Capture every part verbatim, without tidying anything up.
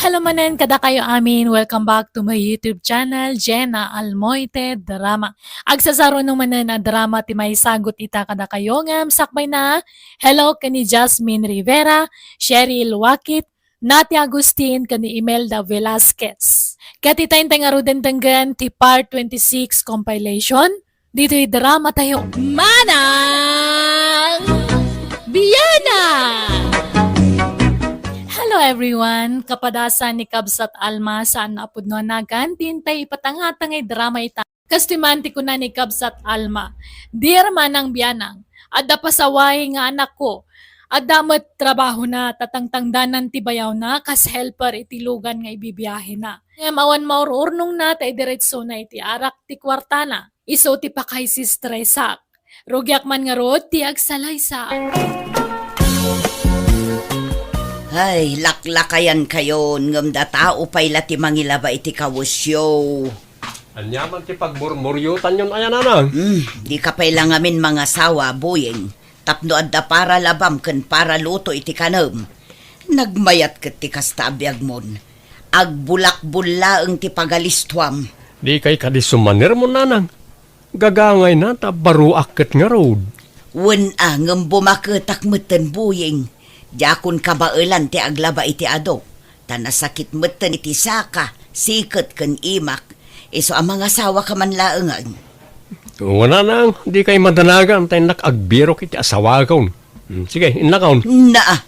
Hello manen kadakayo amin. Welcome back to my YouTube channel, Jenna Almoite Drama. Agsasaruno manen a drama ti maisagut ita kadakayo ngem sakbay na. Hello ken ni Jasmine Rivera, Cheryl Wakit, Nati Agustin, ken ni Imelda Velasquez. Ket ita intay ngaruden denggen ti part twenty-six compilation. Ditoy drama tayo. Manang Biana! Hello everyone! Kapadasan ni Kabsat Alma saan nga apudno a nagan, ti intay ipatangtangay drama ita. Kas ti man ti kuna ni Kabsat Alma, Dear Manang Bianang, adda pasaway nga anakko. Adda met trabahona ta tangtangdanan ti bayawna kas helper iti lugan nga ibibiahena. Ngem awan maur-urnongna ta idiretsona iti arak ti kuartana. Isu ti pakaisistresak. Rugiak man ngarud ti agsalaysa. Ay, laklakayankayon, ngem datao pay la ti mangilaba iti kawesyo. Ania man ti pagmurmuriotanyon aya, Nanang? Hmm, dika pay la ngamin mangasawa, Buyeng. Tapno adda para labam ken para luto iti kanem. Nagmayat ket ti kasta a biagmon. Agbulakbul laeng ti pagalistuam. Dikay kadi sumanermon, Nanang. Gagangayna ta baroak ket ngarud. Wen a, ngem bumaketak metten, Buyeng. Diakon kabaelan ti aglaba iti adu, ta nasakit metten iti saka, siket ken imak. Isu a mangasawaka man laengen. Wen a, Nanang, dikay madanagan ta innak agbirok iti asawakon. Hmm, sige, innakon. Naa,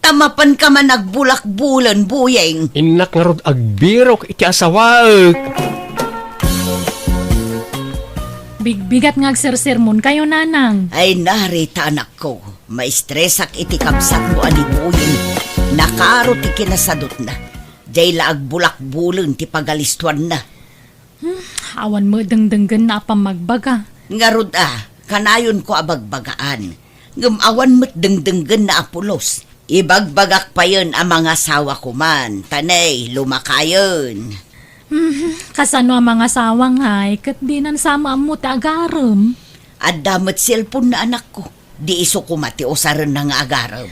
ta mapanka man agbulakbulen, Buyeng. Innak ngarud agbirok iti asawaek. Bigbigat nga agsersermonkayo, Nanang. Ay, nari ta, anakko. Maistresak iti kabsatmo a ni Buyeng. Nakaro ti kinasadutna. Diay la agbulakbulen ti pagalistuanna. Hmm, awan met dengdenggenna a pammagbaga. Ngarud a, kanayonko a bagbagaan. Ngem awan met dengdenggenna a pulos. Ibagbagak payen a mangasawa koman, ta ne, lumakayen. Mhm, kasano a mangasawa ngay, ket dinan sa maammo ti agarem? Adda met cellphone na anakko. Di isu koma ti usarenna nga agarem.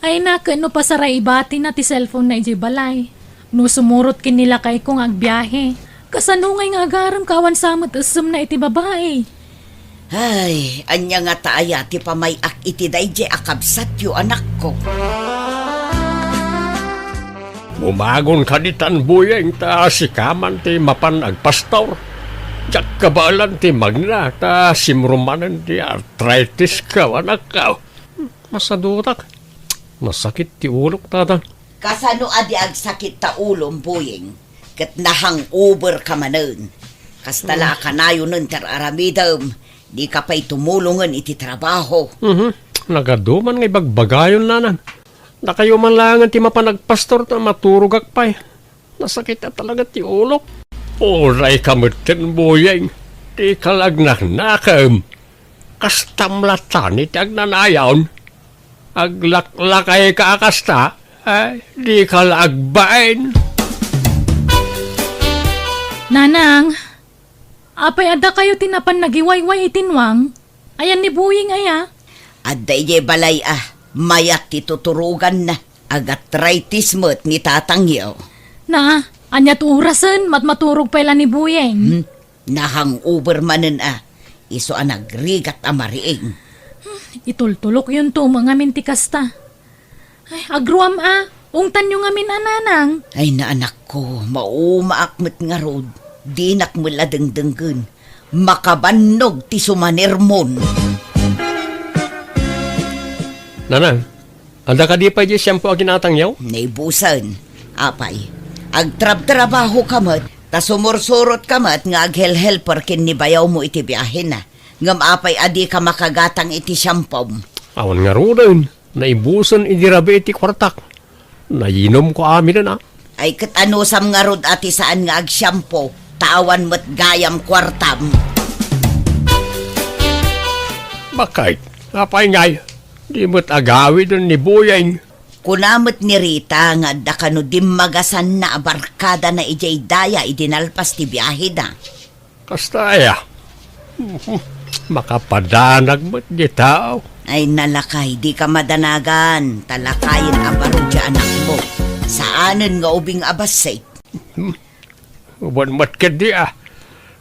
Ay na, ket no pasaray ibatina ti cellphone na idiay balay. No sumurot ken ni lakayko nga agbiahe, kasano ngay nga agarem ka awan sa met essemna iti babai? Ay, ania ngata aya ti pamay-ak iti daydiay a kabsatyo, anakko? Bumagon ka ditan, Buyeng, ta sika man ti mapan agpastor. Diak kabaelan ti magna, ta simrumanen ti arthritis ka, anakko. Masadutak. Nasakit ti ulok, tata. Kasano a di agsakit ta ulom, Buyeng? Ket na-hangover ka manen. Kasta la a kanayonen ti ar-aramidem, dika pay tumulongen iti trabaho. Mhm. Nagadu man nga ibagbagayon, Nanang. Dakayo man laengen ti mapan agpastor ta maturogak pay. Nasakit a talaga ti ulok. Uray ka metten, Buyeng. Dika la agnaknakem. Kastam latta ti agnanayon. Aglaklakay ka a kasta, ay, dika la agbain. Nanang, apay adda kayo ti napan nagiwayway iti nuang? Ayan ni Buyeng aya? Adda idiay balay a, mayat ti tuturoganna. Agatritis met ni tatangyo. Na, aniat urasen, matmaturog pay la ni Buyeng? Hmm, na-hangover manen a, isu a nagrigat a mariing. Itultulokyonto met ngamin ti kasta. Ay, agruam a, ungtanyo ngamin a, Nanang. Ay, naanakko, maumaak met ngarud, dinak met la dengdenggen. Makabannog ti sumanermon. Nanang, adda kadi pay diay siampo a ginatangyo? Naibusen. Apay, agtrabtrabaho ka met, ta sumursurot ka met nga aghelhelper ken ni bayawmo iti biahena. Ngem apay a dika makagatang iti siampom? Awan ngaruden, naibusen idi rabii ti kuartak. Nayinomko aminen a. Ay, ket anusam ngarud a ti saan nga agsiampo, ta awan met gayam kuartam? Bakit? Apay ngay, di met agawiden ni Buyeng? Kuna met ni Rita nga adda kano dimmagasanna a barkadana idiay daya idi nalpas ti biaheda. Kasta aya? Makapadanag met di tao. Ay, nalakay, dika madanagan. Ta lakayen a baro ti anakmo. Saan Anen nga ubing a bassit. Wen met ketdi a.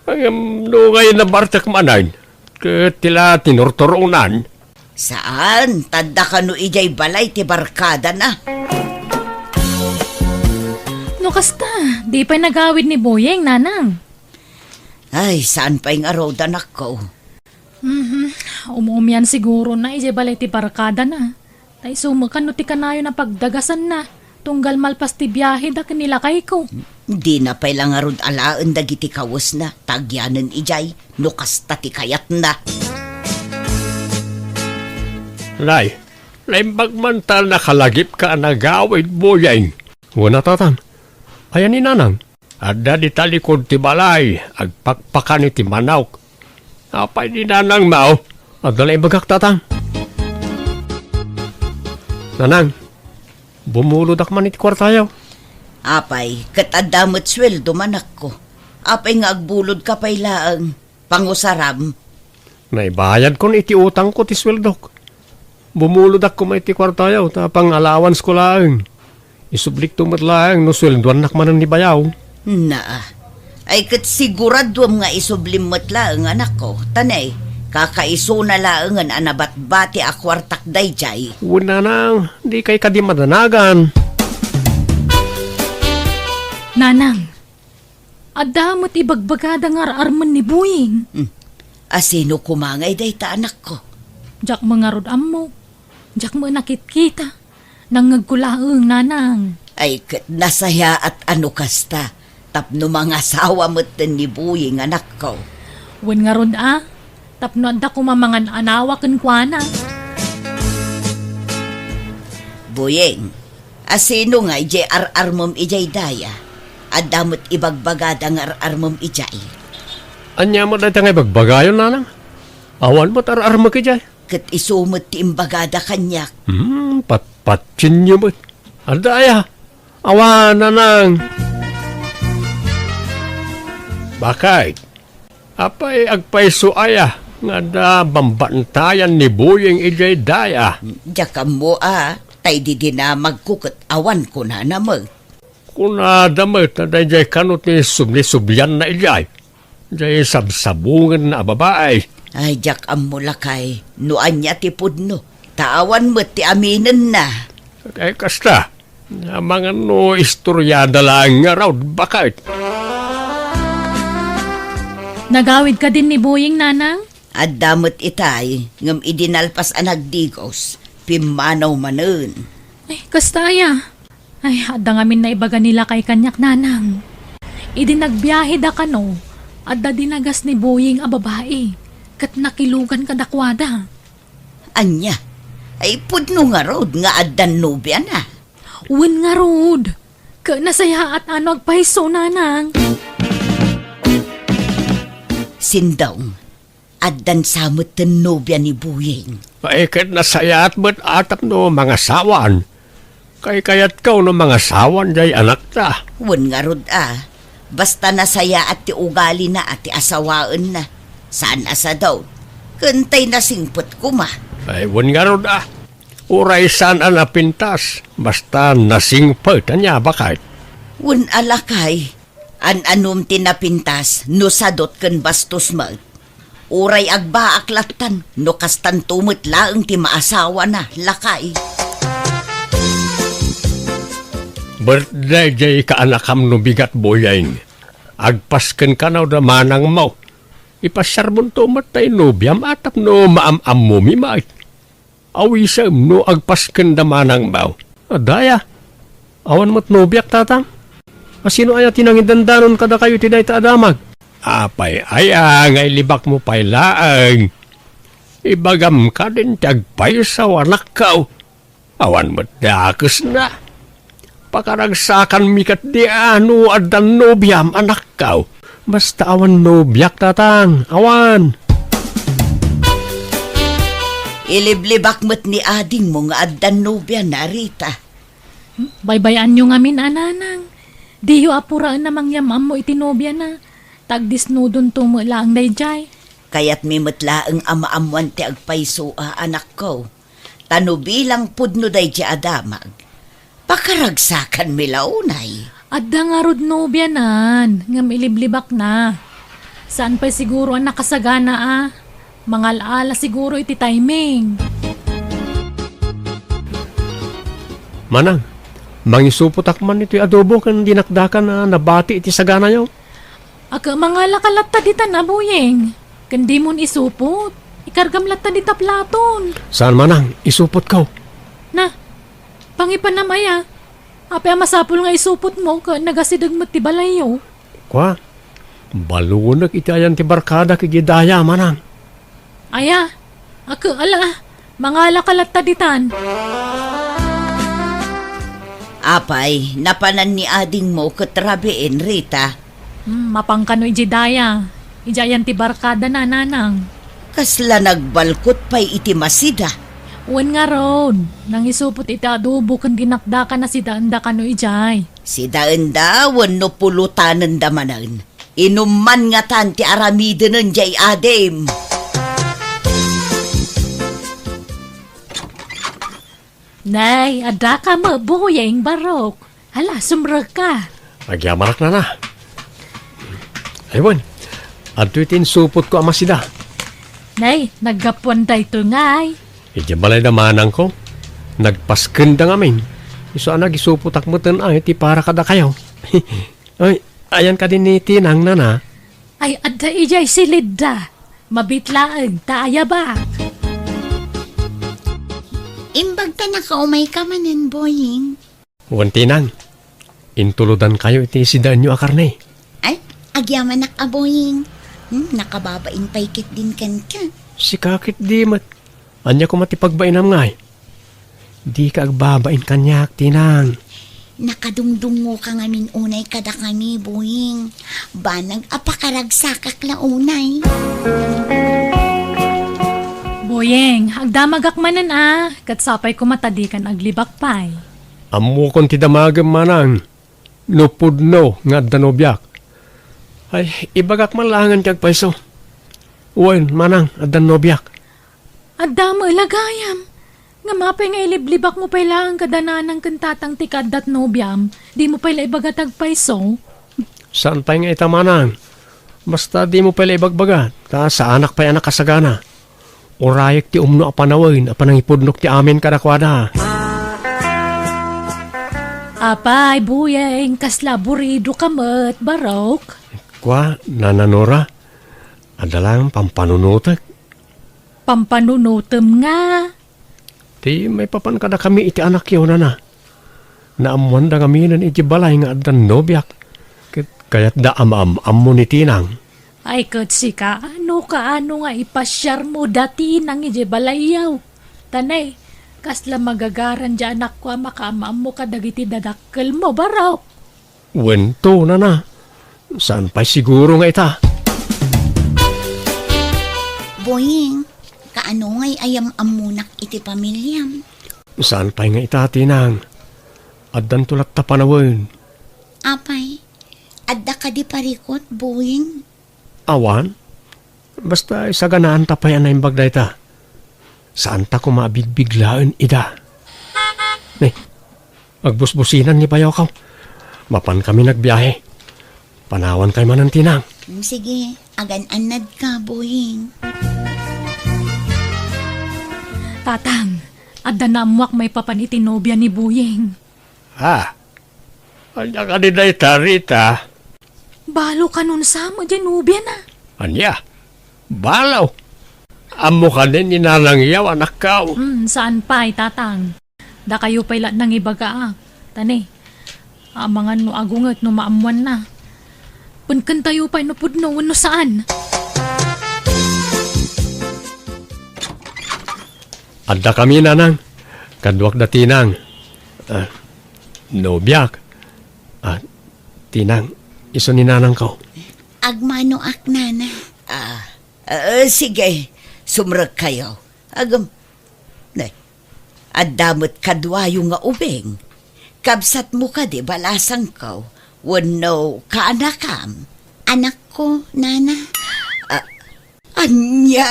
Ngem no ngay nabartek manen, ket ti la tinurturonan. Saan, ta adda kano idiay balay ti barkadana. No kasta, di pay nagawid ni Boyeng, nanang. Ay, saan pay ngarud, anakko. Mhm. Umumian siguro na idiay balay ti barkadana. Ta isu met kano ti kanayon a pagdagasanna, tunggal malpas ti biaheda ken ni lakayko. Dina pay la ngarud alaen dagiti kawesna, ta agyanen idiay, no kasta ti kayatna. Nay, naimbag man ta nakalagipka a nagawid, Boyeng. Wen a, tatang. Aya ni nanang? Adda dita likud ti balay, agpakpakan iti manok. Apay ni nanangmo? Adda la imbagak, tatang. Nanang, bumulodak man iti kuartayo. Apay, ket adda met sueldo, anakko. Apay nga agbulodka pay laeng? Pangusaram. Naibayadkon iti utangko ti sueldok. Bumulodak koma iti kuartayo, ta pang-allowancesko laeng. Isublikto met laeng no sueldoannak manen ni bayaw. Naa. Ay, ket siguraduem nga isublim met laeng, anakko. Ta ne, kakaisuna laengen a nabatbati a kuartak daydiay. Wen, nanang, dikay kadi madanagan. Nanang, adda met ibagbagada nga ar-armen ni Boyeng. Hmm. Asino koma ngay dayta, anakko? Diak met ngarud ammo. Diak met nakitkita. Nangngegko laeng, nanang. Ay, ket nasayaat a no kasta, tapno mangasawa metten ni Boyeng, anakko. Wen ngarud a, tapno adda koma mangan-anawa kenkuana. Boyeng, asino ngay diay ar-armem idiay daya? Adda met ibagbagada nga ar-armem idiay. Ania met dayta nga ibagbagayo, nanang? Awan met ar-armek idiay. Ket isu met ti imbagada kaniak. Hmm, patpatienyo met. Adda aya? Awan, nanang. Bakay, apay agpayso aya nga adda bambantayan ni Boyeng idiay daya? Diak ammo a, tay di dinamagko ket awan kunana met. Kunada met a daydiay kano ti subli-sublianna idiay. Diay sabsabungenna a babai. Ay, diak ammo, lakay, no ania ti pudno. Ta awan met ti aminenna. Ay, kasta. Amangan no istoriada laeng ngarud, bakay. Nagawid kadin ni Boyeng, nanang? Adda met itay, ngem idi nalpas a nagdigos, pimmanaw manen. Ay, kasta aya? Ay, adda ngamin naibaga ni lakay kaniak, nanang. Idi nagbiaheda kano, adda dinagas ni Boyeng a babai, ket nakilugan kadakuada. Ania? Ay, pudno ngarud nga addan nobiana? Wen ngarud. Ket nasayaat a no agpayso, nanang. Sindong, addan sa metten nobia ni Boyeng. Ay, ket nasayaat met a tapno mangasawan. Kaykayatko no mangasawan diay anakta. Wen ngarud a, basta nasayaat ti ugalina a ti asawaenna. Saan a sadut. Ken tay nasingpet koma. Ay, wen ngarud a. Uray saan a napintas, basta nasingpet, ania, bakay? Wen a, lakay. An-anom ti napintas no sadut ken bastos met. Uray agbaak lattan no kastanto met laeng ti maasawana, lakay. Birthday diay kaanakam no bigat, Boyeng. Agpasken kano da manangmo. Ipasiarbonto met tay nobiam a tapno maam-ammomi met. Awisem no agpasken da manangmo. Adda aya? Awan met nobiak, tatang. Asino aya ti nangidandanon kadakayo iti dayta a damag? Apay aya nga ilibakmo pay laeng? Ibagam kadin ti agpayso, anakko. Awan met dakesna. Pakaragsakanmi ketdi a no addan nobiam, anakko. Basta awan nobiak, tatang. Awan. Iliblibak met ni adingmo nga addan nobiana, Rita. Baybay-anyo ngamin a, nanang. Diyo apuraen a mangyam-ammo iti nobiana. Ta agdesnudonto met laeng daydiay. Kayatmi met laeng a maammoan ti agpayso a, anakko. Ta no bilang pudno daydiay a damag, Pakaragsakanmi la unay. Adda ngarud nobianan, ngem iliblibakna. Saan pay siguro a nakasagana a. Mangal-ala siguro iti timing. Manang, mangisupotak man iti adobo ken dinakdakan a nabati iti saganayo. Aka, mangalaka latta ditan a, Boyeng. Ken dimon isupot. Ikargam latta dita platon. Saan, Manang, isupotko. Na, pangipanam aya. Apay a masapul nga isupotmo ket nagasideg met ti balayyo. Kua, balunek iti ayan ti barkadak idiay daya, Manang. Aya, aka, ala, mangalaka latta ditan. Apay, napanan ni adingmo ket rabiin, Rita? Hmm, mapan kano idiay daya. Idiay ayan ti barkadana, Nanang. Kasla nagbalkot pay iti masida. Wen ngarud, nangisupot iti adobo ken dinakdakan a sidaenda kano idiay. Sidaenda wenno pulotanenda manen. Inumman ngatan ti aramidenen diay adim. Nay, addaka met, Boyeng, barok. Hala, sumrekka. Agyamanak, Nana. Ay, wen, adtoy ti insupotko a masida. Nay, naggapuan daytoy ngay. Idiay balayda manangko, nagpaskenda ngamin. Isu a nagisupotak meten ay ti para kadakayo. Ay, ayan kadi ni Tinang, Nana? Ay, adda idiay silidda. Mabit laeng ta ayabak. Imbag ta nakaumayka manen, Boying. Wen, Tinang, intulodankayo iti sidaenyo a karne. Ay, agyamanak a, Boying. Hmm, nakababain pay ketdin kenka. Sika ketdi met. Ania koma ti pagbainam ngay? Dika agbabain kaniak, Tinang. Nakadungdungngoka ngamin unay kadakami, Boying. Banag a pakaragsakak la unay. Boying, agdamagak manen a, ket sapay koma ta dikan aglibak pay. Ammokon ti damagem, Manang, no pudno nga adda nobiak. Ay, ibagak man laengen ti agpayso. Wen, Manang, addan nobiak. Adda met la gayam. Ngem apay nga iliblibakmo pay laeng kada nanang ken tatang ti kaaddat nobiam? Dimo pay la ibaga ti agpayso? Saan pay nga ita, Manang? Basta dimo pay la ibagbaga, ta saanak pay a nakasagana. Urayek ti umno a panawen a panangipudnok ti amin kadakuada. Apay, Boying, kasla aburidoka met, barok? Kua, Nana Nora, adda laeng pampanunotek. Pampanunotem nga? Ti maipapan kadakami iti anakyo, Nana. Naammoanda ngaminen iti balay nga addan nobiak, ket kayatda a maam-ammo ni Tinang. Ay, ket sika, no kaano nga ipasiarmo da Tinang idiay balayyo? Ta nay, kasla magagaran diay anakko a makaam-ammo kadagiti dadakkelmo, barok. Wen to, Nana. Saan pay siguro nga ita? Boying, kaano ngay a yam-ammonak iti pamiliam? Saan pay nga ita, Tinang? Addanto latta panawen. Apay, adda kadi parikut, Boying? Awan. Basta isaganaanta pay a naimbag dayta. Saanta koma a bigbiglaen ida. Ne, agbusbusinan ni bayokaw. Mapankami nagbiahe. Panawankayo manen, Tinang. Mm, sige, agan-annadka, Boying. Tatang, adda naammoak maipapan iti nobia ni Boying. Ah, ania kadi dayta, Rita? Balo kanon sa met diay nobiana. Ania? Balo? Ammo kadi ni Nanang Yaw, anakko? Hmm, saan pay, Tatang. Dakayo pay la nangibaga, a. Ta ne, amangan no agunget no maammoanna. Penkentayo pay no pudno wenno saan. Addakami, Nanang. Kaduak da Tinang. Ah, nobiak. Ah, Tinang, isu ni nanangko. Agmanoak, Nana. Ah, ah, sige, sumrekkayo. Agam, ne, adda met kaduayo nga ubing. Kabsatmo kadi, balasangko, wenno kaanakam? Anakko, Nana. Ah, ania?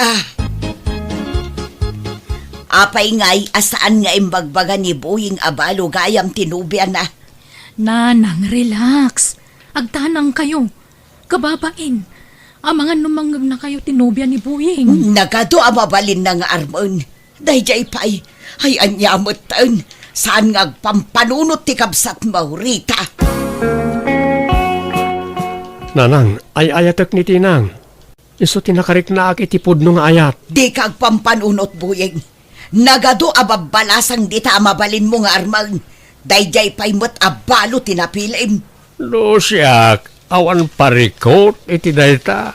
Apay ngay a saan nga imbagbaga ni Boying a balo gayam ti nobiana? Nanang, relax. Agtanangkayo. Kababain, amangan no mangngegnakayo ti nobia ni Boying. Nagadu a mabalinna nga armen. Daydiay pay, ay ania metten, saan nga agpampanunot ti kabsatmo, Rita? Nanang, ay-ayatek ni Tinang. Isu ti nakariknaak iti pudno nga ayat. Dika agpampanunot, Boying. Nagadu a babbalasang dita a mabalinmo nga armen. Daydiay pay met a balo ti napilim. No siak, awan parikut iti dayta.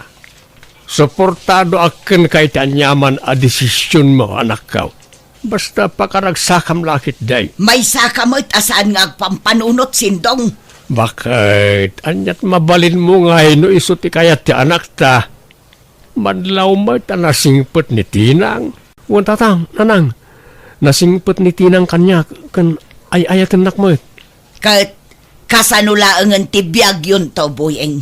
Suportadoak kenka iti aniaman a desisionmo, anakko. Basta pakaragsakam la ketdi. Maysaka met a saan nga agpampanunot, Sindong. Baket, aniat mabalinmo ngay no isu ti kayat ti anakta? Manlaw met a nasingpet ni Tinang. Wen, Tatang, Nanang, nasingpet ni Tinang kaniak ken ay-ayatennak met. Ket kasano laengen ti biagyonto, Boying?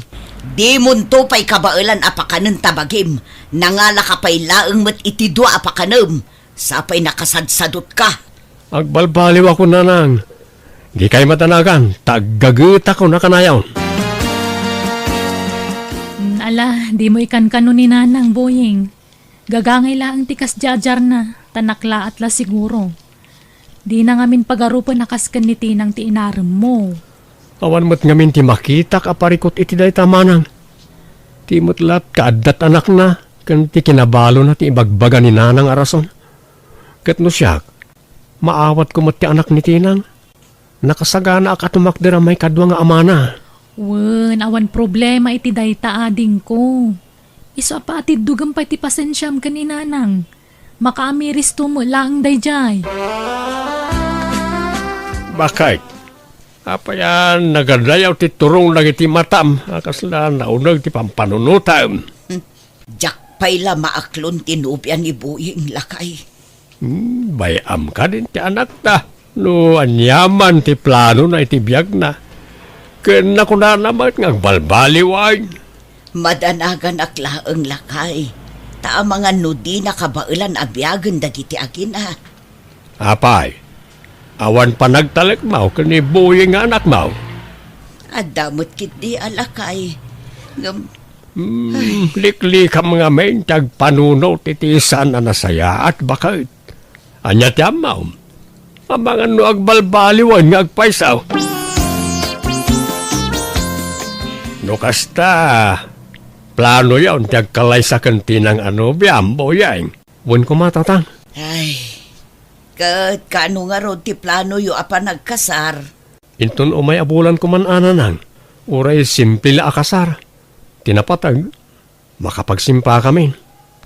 Dimonto pay kabaelan a pakanen ta bagim. Nangalaka pay laeng met iti dua a pakanem. Sapay nakasadsadutka. Agbalbaliwakon, Nanang. Dikay madanagan, ta aggagetakon a kanayon. Mm, ala, dimo ikankano ni Nanang, Boying. Gagangay laeng ti kasdiadiarna, ta naklaat la siguro. Dina ngamin pagarupen a kas ken ni Tinang ti inaremmo. Awan met ngamin ti makitak a parikut iti dayta, Manang. Ti met latta adda ti anakna, ken ti kinabalona ti ibagbaga ni Nanang a rason. Ket no siak, maawatko met ti anak ni Tinang. Nakasaganaak a tumakder a maikadua nga amana. Wen, awan problema iti dayta, adingko. Isu a patiddogem pay ti pasensiam ken ni Nanang. Makaamiristo met laeng daydiay. Baket, apay a nagadayaw ti turong dagiti matam a kasla nauneg ti pampanunotam? Diak pay la maaklon ti nobia ni Boying, lakay. Hmm, bay-am kadin ti anakta no aniaman ti planona iti biagna. Ken nakunana met nga agbalbaliwen. Madanaganak laeng, lakay, ta amangan no dina kabaelan a biagen dagiti agina. Apay, awan panagtalekmo ken ni Boying nga anakmo? Adda met ketdi a lakay. Ngem, hmm, liklikam ngamin ti agpanunot iti saan a nasayaat, baket. Ania ti ammom? Amangan no agbalbaliwen nga agpayso. No kasta, planoyon ti agkalaysa ken Tinang a nobiam, Boying? Wen koma, Tatang. Ay, ket kaano ngarud ti planoyo a panagkasar? Inton umay a bulan koman a, Nanang, uray simple la a kasar. Ti napateg, makapagsimpakamin.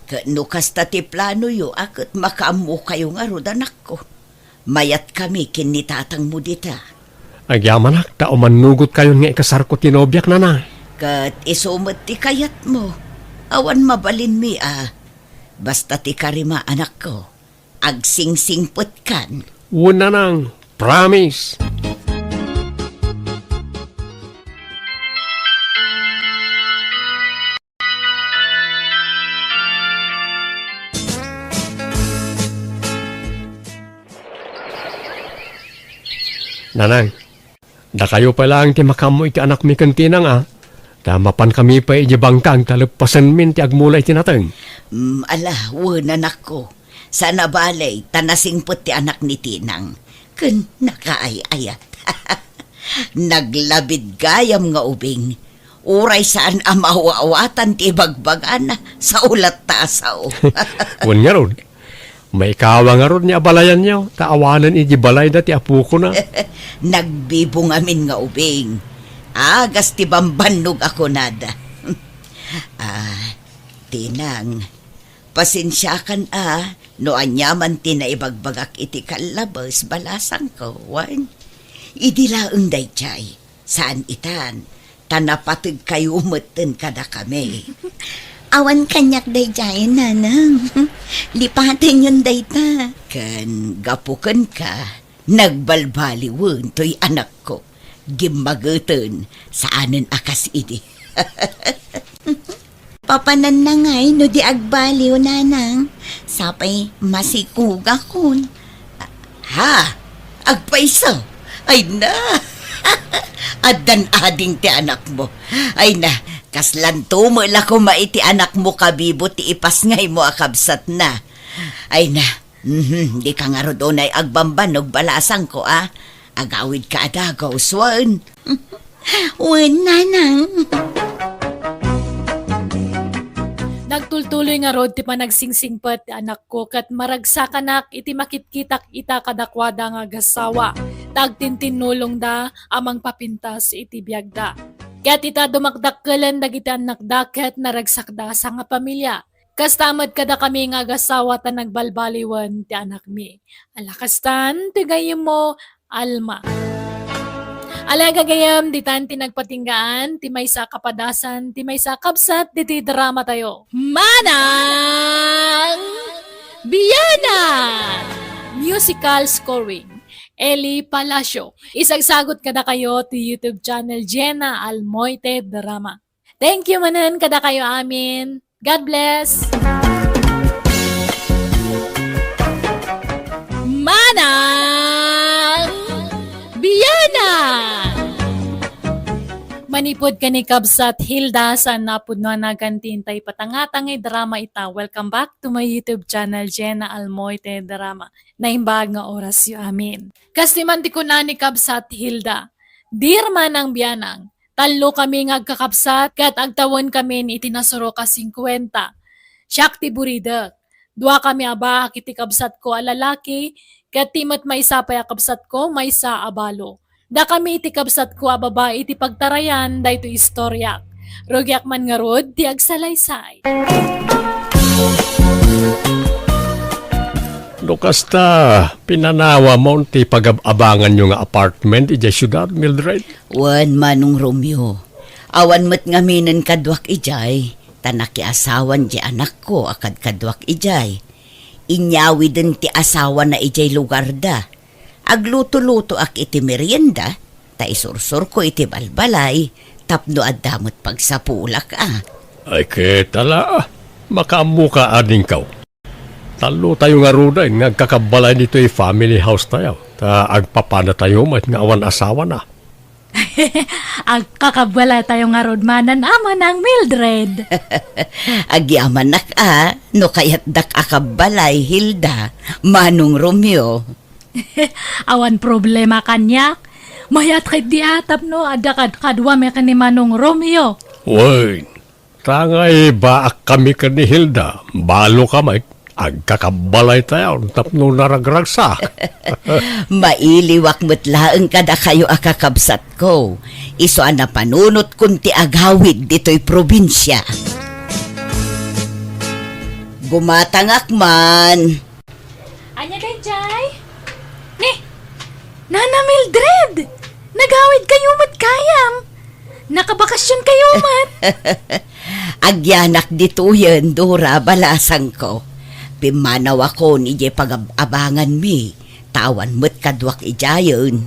Ket no kasta ti planoyo a ket makaammokayo ngarud, anakko, mayatkami ken ni tatangmo dita. Agyamanak ta umannugotkayon nga ikasarko ti nobiak, Nanang. Ket isu met ti kayatmo. Awan mabalinmi a. Basta ti karima, anakko. Agsingsingpetkan. Wen, Nanang, promise. Nanang, dakayo pay laeng ti makaammo iti anakmi ken Tinang a, ta mapankami pay idiay bangkag ta leppasenmin ti agmula iti nateng. Mm, ala, wen, anakko. Saan a bale, ta nasingpet ti anak ni Tinang. Ken nakaay-ayat. Naglabid gayam nga ubing. Uray saan a maaw-awatan ti ibagbagana, sao latta a sao. Wen ngarud, maikawa ngarud ni abalayanyo, ta awanen idi balayda ti apokona. Nagbibo ngamin nga ubing. Agas ti bambannog a kunada. Ah, Tinang, pasensiakan a no aniaman ti naibagbagak iti kallabes, balasangko, wen? Idi laeng daydiay, saan itan, ta napategkayo metten kadakami. Awan kaniak daydiay, Nanang. Lipatenyon dayta. Ken gapu kenka, nagbalbaliwen toy anakko. Gimmageten, saanen a kas idi. Papananna ngay no di agbaliw, Nanang. Sapay masikugakon. Ha? Agpayso? Ay na! Addan ading ti anakmo. Ay na, kaslanto met la koma iti anakmo, Kabibo, ti ipasngaymo a kabsatna. Ay na, mhm, dika ngarud unay agbambannog, balasangko, a. Agawidka a dagus, wen. Wen, nanang. Nagtultuloy ngarud ti panagsingsingsingpet ti anakko ket maragsakanak iti makitkitak ita kadakuada nga agassawa, ta agtintinnulongda a mangpapintas iti biagda. Ket ita dumakdakkelen dagiti annakda ket naragsakda a sangapamilia. Kasta met kadakami nga agassawa ta nagbalbaliwen ti anakmi. Ala kastan ti gayyemmo, Alma. Ala gagayyem, ditan ti nagpatinggaan ti maysa a kapadasan, ti maysa a kabsat diti dramatayo. Manang Biana! Musical scoring, Eli Palacio. Isagsagot kadakayo ti YouTube channel Jenna Almoite Drama. Thank you manen kadakayo amin. God bless. Manang Biana! Manipud ken ni Kabsat Hilda, saan napudno a naganti intay patangatang nga drama ita. Welcome back to my YouTube channel, Jenna Almoite Drama. Naimbag nga orasyo amin. Kas ti man ti kuna ni Kabsat Hilda, Dear Manang Bianang, tallo kami nga agkakabsat ket agtawen kami iti nasurok a singkuenta. Siak ti buridek. Dua kami a baak iti kabsatko a lalaki, ket ti met maysa pay a kabsatko maysa a balo. Dakami iti kabsatko a babai ti pagtarayan daytoy istoriak. Rugiak man ngarud ti agsalaysay. No kasta, pinanawamon ti pagab-abanganyo nga apartment idiay siudad, Mildred? Wen, Manong Romeo. Awan met ngaminen kaduak idiay, ta nakiasawan di anakko a kadkaduak idiay. Inyawiden ti asawana idiay lugarda. Agluto-lutoak iti merienda, ta isursurko iti balbalay tapno adda met pagsapulak a. Ay ket ala, makaammoka adingkaw. Tallotayo ngaruden nga agkakabbalay ditoy family house tayo, ta agpapadatayo met nga awan asawana. Agkakabbalaytayo ngarud manen a, Manang Mildred. Agyamanak a, no kayatdak a kabbalay, Hilda, Manong Romeo. Awan problema kaniak. Mayat ketdi a tapno adda kad-, kaduami ken ni Manong Romeo. Wen, ta ngay baakkami ken ni Hilda, baloka met, agkakabbalaytayo tapno naragragsak. Mailiwak met laeng kadakayo a kakabsatko, isu a napanunotkon ti agawid ditoy probinsia. Gumatangak man. Ania daydiay? Ni, Nana Mildred! Nagawidkayo met gayam! Nakabakasionkayo met! Agyanak ditoyen, Dora, balasangko. Pimmanawakon idiay pagab-abanganmi, ta awan met kaduak idiayen.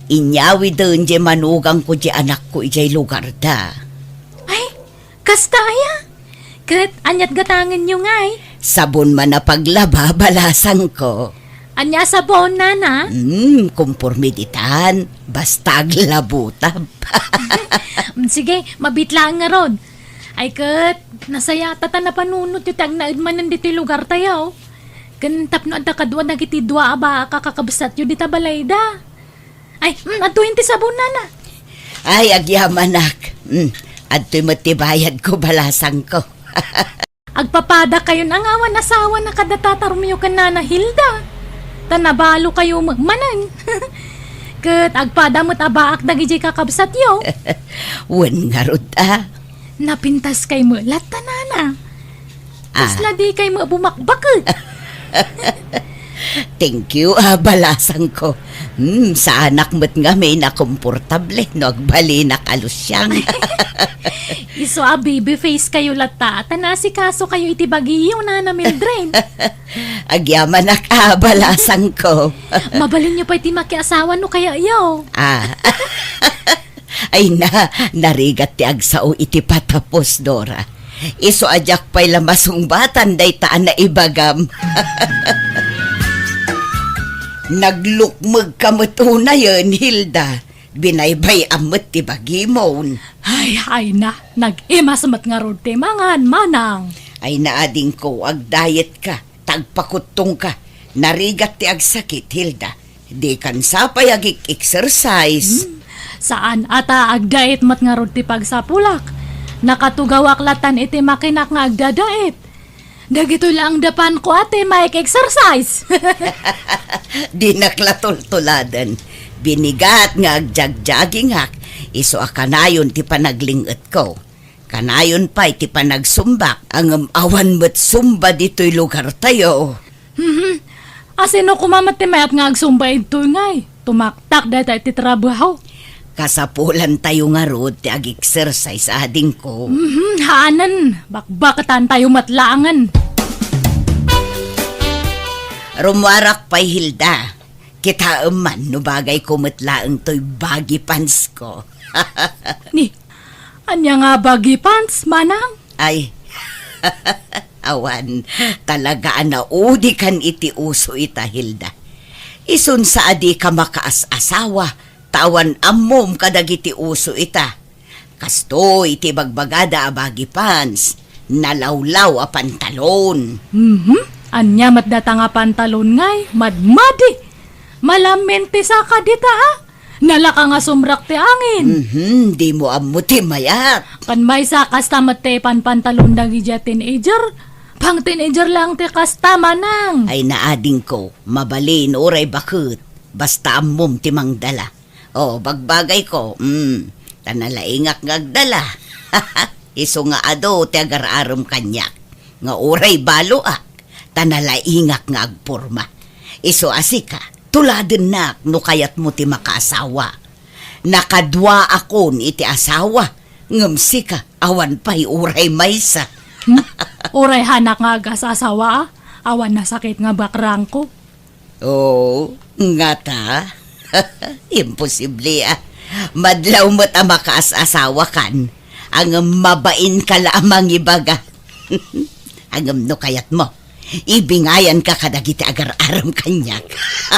Inyawiden diay manugangko diay anakko idiay lugarda. Ay, kasta aya? Ket aniat gatangenyo ngay? Sabon man a paglaba, balasangko. Ania a sabon, nana? Hmm, komporme ditan. Basta aglabutab. Mm, sige, mabiit laeng ngarud. Ay ket, nasayaat ta napanunotyo ti agnaed manen ditoy lugartayo. Ken tapno adda kadua dagiti dua a baak a kakabsatyo dita balayda. Ay, mm, adtoyen ti sabon, nana. Ay, agyamanak. Mm, adtoy met ti bayadko, balasangko. Agpapadakayon a nga awan asawana kada tata Romeo ken nana Hilda. Ta nabalokayo met manen. Ket agpada met a baak dagidiay kakabsatyo. Wen ngarud a. Napintaskay met latta, nana. Ah. Kasla dikay met bumakbaket. Thank you, ah, balasangko. Hmm, saanak met ngamin a komportable no agbalinak a lusiang. Isu a baby face kayo latta, ta naasikasokayo iti bagiyo, Nana Mildred. Agyamanak a, balasangko. Mabalinyo pay ti makiasawa no kayayo. Ah. Ay na, narigat ti agsao iti patapos, Dora. Isu a diak pay la masungbatan dayta a naibagam. Naglukmegka met unayen, Hilda. Binaybay-am met ti bagimon. Ay, ay na, nag-imas met ngarud ti mangan, manang. Ay na, adingko, agdayetka, tagpakuttongka. Narigat ti agsakit, Hilda. Dikan sa pay agik-exercise. Hmm, saan a ta agdayet met ngarud ti pagsapulak. Nakatugawak latan iti makinak nga agdadayet. Dagitoy laeng dapanko a ti maik-exercise. Dinak la tultuladen. Binigat nga agjagjagingak, isu a kanayon ti panagling-etko. Kanayon pay ti panagsumbak, ngem awan met sumba ditoy lugartayo. Mhm. A sino koma met ti mayat nga agsumba idtoy ngay? Tumaktak dayta iti trabaho. Kasapulantayo ngarud ti ag-exercise, adingko. Mhm, haanen, bakbaketantayo met laengen. Rummuarak pay, Hilda. Kitaem man no bagayko met laeng toy baggy pantsko. Ni, ania nga baggy pants, manang? Ay, awan, talaga a naudikan iti uso ita, Hilda. Isun sa a dika makaas-asawa, ta awan ammom kadagiti uso ita. Kastoy ti bagbagada a baggy pants, nalawlaw a pantalon. Mhm. Ania met data nga pantalon ngay, madmadi. Malamin ti saka dita, a? Nalaka nga sumrak ti angin. Mhm, dimo ammo ti mayat. Kan maysa, kasta met ti panpantalon dagiti teenager. Pang teenager lang ti kasta, manang. Ay, naadingko, mabalin uray baket. Basta ammom ti mangdala. O, bagbagayko, mm, ta nalaingak nga agdala. Isu nga adu ti agar-arem kaniak, nga uray baloak, ta nalaingak nga agporma. Isu a sika, tuladennak no kayatmo ti makaasawa. Nakaduaakon iti asawa, ngem sika, awan pay uray maysa. Hmm? Uray hanak nga agas-asawa, a? Awan nasakit nga bakrangko. Oo, ngata? Imposible, a. Madlaw met a makaas-asawakan, ngem mabainka la a mangibaga. Ngem no kayatmo, ibingayanka kadagiti agar-arem kaniak.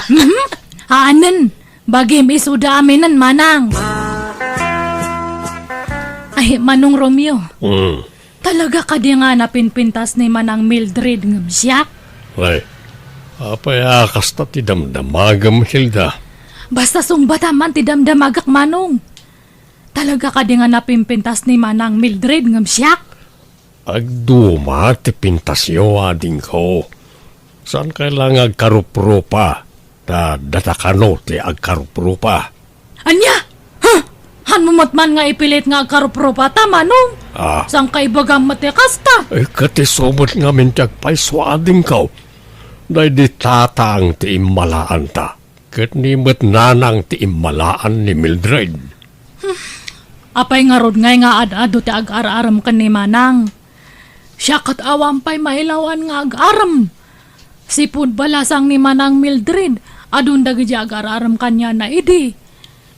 Mhm. Haanen, bagim isuda aminen, manang. Ay, Manong Romeo. Mm. Talaga kadi nga napinpintas ni Manang Mildred ngem siak? Ay, apay a kasta ti damdamagem, Hilda? Basta sungbatam man ti damdamagek, Manong. Talaga kadi nga napinpintas ni Manang Mildred ngem siak? Agduma ti pintasyo, adingko. Saan kay la nga agkaruprupa? Ta data kano ti agkaruprupa. Ania? Ha? Hanmo met man nga ipilit nga agkaruprupa ta, Manong? Ah. Saan ka ibagam met ti kasta? Eh, ket isu met ngamin ti agpayso, adingko. Daydi tatang ti immalaanta, ket ni met nanang ti immalaan ni Mildred. Hmm. Apay ngarud ngay nga ad-adu ti agar-arem ken ni Manang? Siak ket awan pay mailawan nga agarem. Sipud balasang ni Manang Mildred, adun dagiti agar-arem kaniana idi.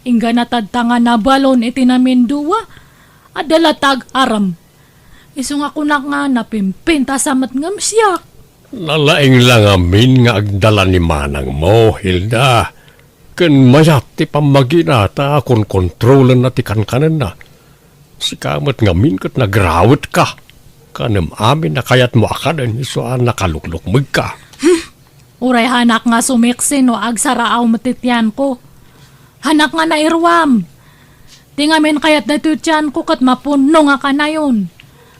Inggana tadta nga nabalon iti namindua, adda latta agarem. Isu nga kunak nga napimpintas a met ngem siak. Nalaing la ngamin nga agdala ni manangmo, Hilda. Ken mayat ti pammagina ta konkontrolenna ti kankanenna. Sika met ngamin ket nagrawetka. Kanem amin a kayatmo a kaden isu a nakaluklukmegka. Hmm. Uray hanak nga sumiksi no agsaraaw met ti tianko. Hanak nga nairuam. Ti ngamin kayat daytoy tianko ket mapunno nga kanayon.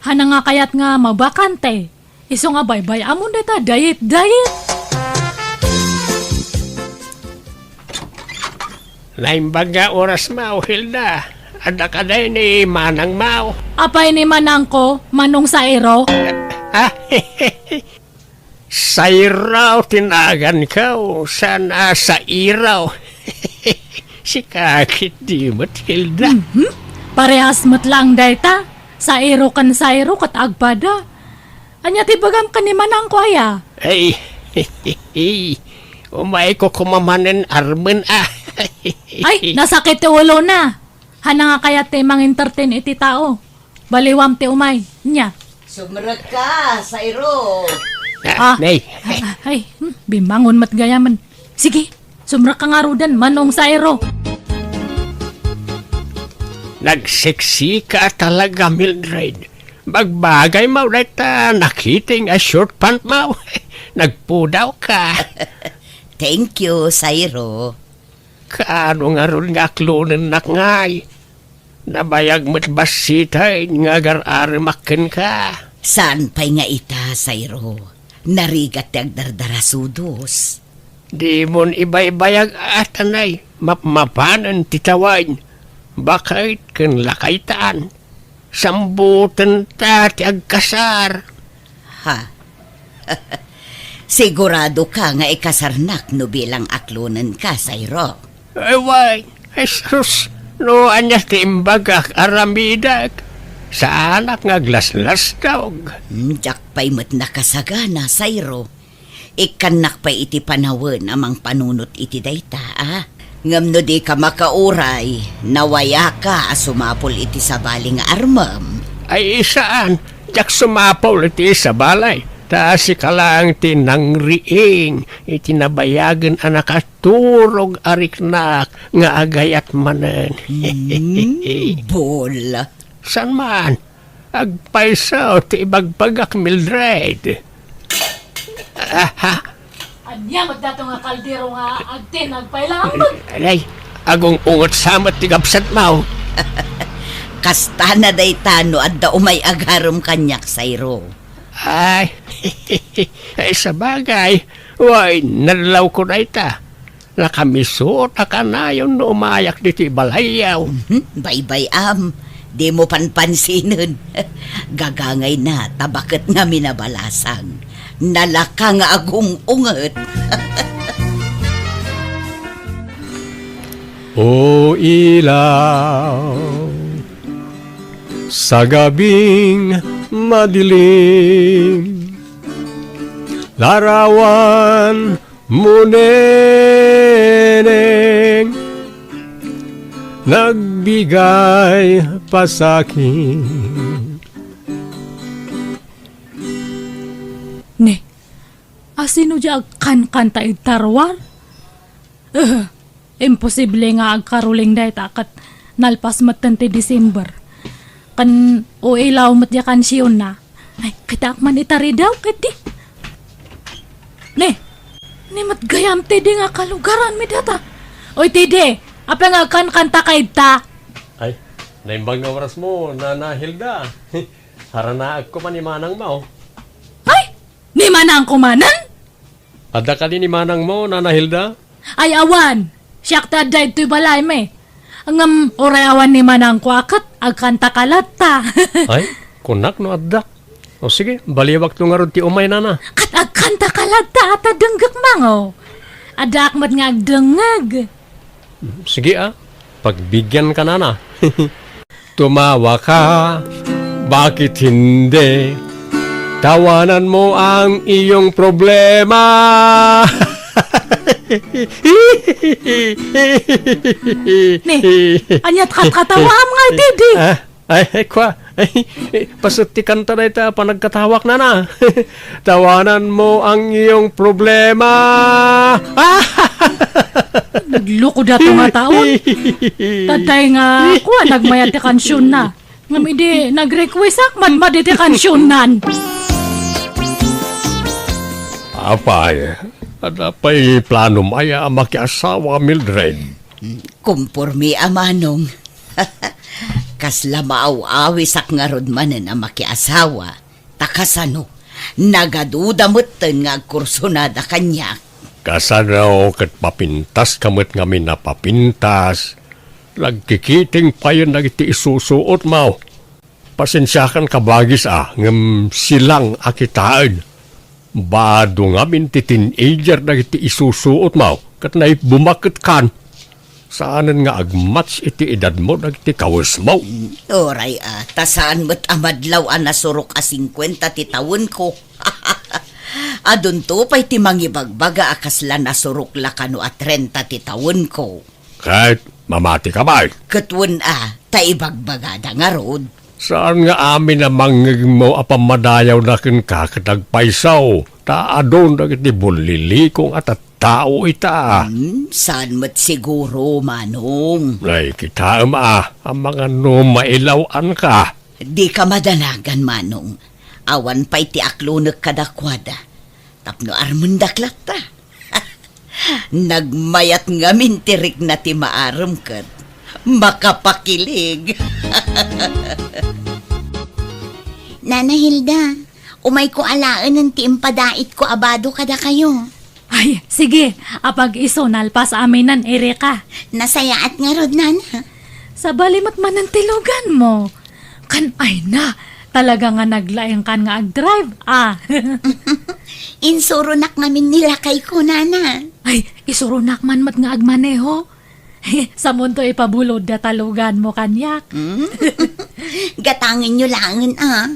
Hanak nga kayat nga mabakante. Isu nga baybay-amon dayta dayet-dayet. Naimbag nga oras, Mao Hilda. Adda kadi ni Manang, Mao? Apay ni manangko, Manong Sairo? Ah, Sairo ti naganko, saan a Sairo. Sika ketdi met, Hilda. Mhm. Parehas met laeng dayta. Sairo ken Sairo ket agpada. Ania ti bagam ken ni manangko aya? Ay, umayko koma manen armen a. Ay, nasakit ti ulona. Hanak nga kayat ti mangintertain iti tao. Baliwam ti umay. Nia? Sumrekka, Sairo. Ah, ah, Nay. Ay, ay, hmm, bimangon met gayamen. Sige, sumrekka ngaruden, Manong Sairo. Nagseksika talaga, Mildred. Bagbagay maw dayta nakiting a short pant maw. Nagpudawka. Thank you, Sairo. Kaano ngarud nga aklonennak ngay? Nabayag met bassiten nga agar-aremak kenka. Saan pay nga ita, Sairo? Narigat ti agdardarasudos. Dimon ibaybayag a, Nay, mapmapanen ti tawen. Baket ken lakaytan. Sambutenta ti agkasar. Ha? Siguradoka nga ikasarnak no bilang aklonenka, Sairo? Ay, wen, Jesus, no ania ti imbagak, aramidek. Saanak nga aglaslasdog. Hmm, diak pay met nakasagana, Sairo. Ikkannak pay iti panawen a mangpanunot iti dayta, a? Ngem no dika makauray, nawayaka a sumapul iti sabali nga armem. Ay, saan, diak sumapul iti sabali. Ta sika laeng ti nangriing iti nabayagen a nakaturog a riknak nga agayat manen. Hmm, bol. Saan man? Agpayso ti ibagbagak, Mildred. Aha. Ania met dato nga kaldero nga agtinnag pay laeng met? Ay, agung-unget sa met ti gabsat maw. Kastana dayta no adda umay agarem kaniak, Sairo. Ay, ay, sabagay, wen, nadlawko dayta. Nakamisuot a kanayon no umayak ditoy balayyo. Mhm, baybay-am. Dimo panpansinen. Gagangayna, ta baket ngamin a balasang. Nalaka nga agung-unget. O ilaw, sa gabing madilim, larawan mo, neneng, nagbigay pasakit. Ne, asino di agkankanta iti tarwar? Eh, imposible nga agkaruling dayta ket nalpas metten ti December. Ken o ilaw met di kansionna. Ay, kitaak man itari daw, ket di. Ne, ni met gayam ti di nga kalugaran mi data. Oy, ti di, apay nga agkankanta ka ita? Ay, naimbag nga oras mo, Nana Hilda. Haranaek ko man ni manang mo. Ay, ni manang ko manen? Adda kadi ni manang mo, Nana Hilda? Ay, awan. Siak ti adda ditoy balay mi. Ngem uray awan ni manangko a ket agkanta ka latta. Ay, kunak no adda. O sige, baliwak to ngarud ti umay, nana. Ket agkanta ka latta a ta denggek mango. Addaak met nga agdengngeg. Sige a, pagbigian ka, nana. Tumawa ka, bakit hindi? Tawanan mo ang iyong problema. Ne, aniat katkatawaam nga iti di? Ah, ay, ay, kwa. Ay, paset ti kanta dayta panagkatawak, nana. Tawanan mo ang iyong problema. Nagloko dato nga taon. Taday nga, kuan, nagmayat ti kansionna. Ngem idi nag-request ak, madmadi ti kansionnan. Apay, adda pay planom aya a makiasawa, Mildred? Komporme a manong. Kasla maaw-awisak ngarud manen a makiasawa. Ta kasano, nagaduda metten nga agkursunada kaniak. Kasano ket papintaska met ngamin a papintas? Nagkikiting payen dagiti isusuotmo. Pasensiakan kabagis a, ngem silang a kitaen. Bado ngamin ti teenager dagiti isusuotmo, ket naibbumak ket kan. Saanen nga agmatch iti edadmo dagiti kawesmo. Uray a, ta saan met a madlaw a nasurok a singkuenta ti tawenko. Adunto pay ti mangibagbaga a kasla nasurok la kano a trenta ti tawenko. Ket mamati ka pay? Ket wen a, ta ibagbagada ngarud. Saan nga amin a mangngegmo a pammadayawna kenka ket agpayso, ta adun dagiti bullilikong a tattao ita. Hmm, saan met siguro, Manong? Ay, kitaem a, amangan no mailaw-anka. Dika madanagan, Manong. Awan pay ti aklonek kadakuada. Tapno armendak latta. Nagmayat ngamin ti rikna ti maarem ket makapakilig. Nana Hilda, umayko alaenen ti impadaitko a bado kadakayo. Ay, sige, apag-iso nalpas aminen, Erika. Nasayaat ngarud, Nana. Sabali met manen ti luganmo. Kan ay na, talaga nga naglaingkan nga agdrive, ah. Insuronak ngamin ni lakayko, Nana. Ay, isuronak man met nga agmaneho. Samunto ipabulod data luganmo kaniak. Hmm? Gatangenyo laengen, ah.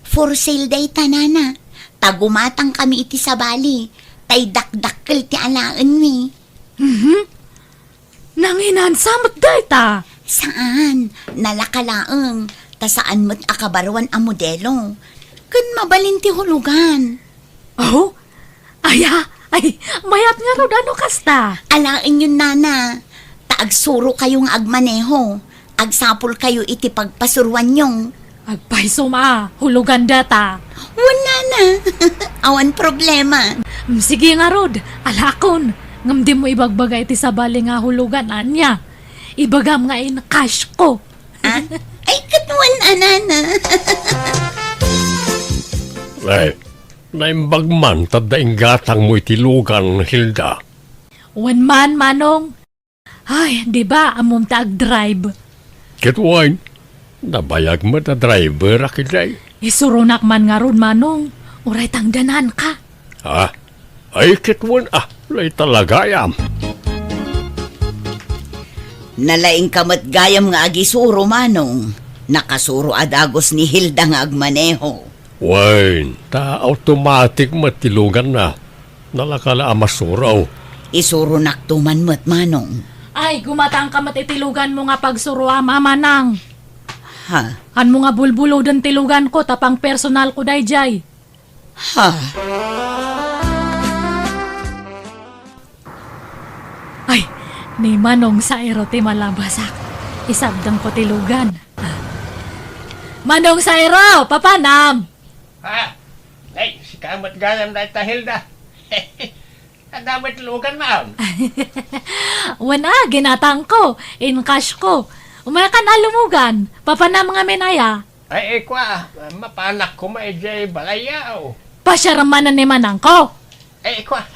For sale dayta, Nana. Ta gumatangkami iti sabali. Tay dakdakkel ti alaenmi. Mhm. Nanginansa met dayta? Saan. Nalaka laeng. Ta saan met a kabaruan a modelo. Ken mabalin ti hulugan. Aw? Aya? Ay, mayat ngarud a no kasta. Alaenyon, Nana. Ta agsurokayo nga agmaneho. Agsapulkayo iti pagpasuruanyo. Agpaysom a, hulugan data. Wen, Nana. Awan problema. Mm, sige ngarud, alaakon. Ngem dimo ibagbaga iti sabali nga hulugan, ania? Ibagam nga in-cash ko. Ah? Ay, ket wen a, Nana. Ay, naimbag man ta adda inggatangmo iti lugan, Hilda. Wen man, Manong. Ay, di ba, ammom ta agdrive? Ket wen, nabayag met a driver a ketdi. Isuronak man ngarud, Manong. Uray tangdananka. Ah, ay, ket wen, ah, lay talagayam. Nalaingka met gayam nga agisuro, Manong. Nakasuro a dagus ni Hilda nga agmaneho. Wen, ta automatic met ti luganna. Nalaka la a masuro. Isuronakto man met, Manong. Ay, gumatangka met iti luganmo nga pagsuroam, Manang. Ha? Anmo nga bulbuloden ti luganko, ta pangpersonalko daydiay. Ha? Ay, ni Manong Sairo ti malabasak. Isabdengko ti lugan. Manong Sairo, papanam? Ha? Ay, sika met gayam dayta, Hilda. Adda met luganmo? Wen a, ginatangko, in-cash ko. Umaykan a lumugan, papanam ngamin aya? Ay, ay, kua, mapanak koma idiay balay, aw. Pasiarem manen ni manangko. Ay, kua,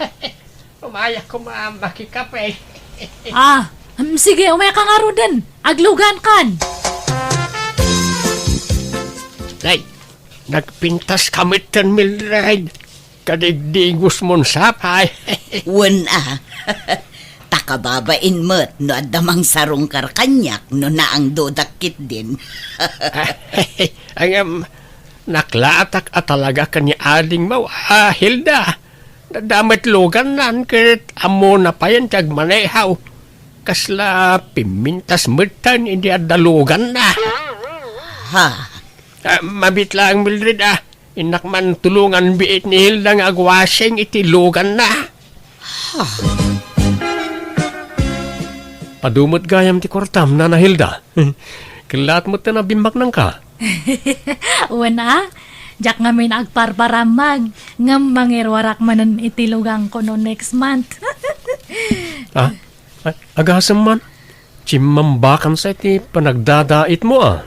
umayak koma makikape. Ah, mm, sige, umayka ngaruden. Aglugankan. Ay, nagpintaska metten, Mildred. Kadigdigosmon sapay. Wen a. Ta kababain met no adda mangsarungkar kaniak no naangdodak ketdin. Ngem, naklaatak a talaga ken ni adingmo a Hilda. Adda met lugannan ket ammona payen ti agmaneho. Kasla pimmintas metten idi adda luganna. Ha? Ah, mabiit laeng, Mildred, ah. Innak man tulongan biit ni Hilda nga agwasing iti luganna. Adu met gayam ti kuartam, Nana Hilda. Kellaat met ti nabimbaknangka. Wen a, diak ngamin agparparammag, ngem mangiruarak manen iti luganko no next month. Ah, a-, agasem man. Chimmambakansa iti panagdadaitmo, a.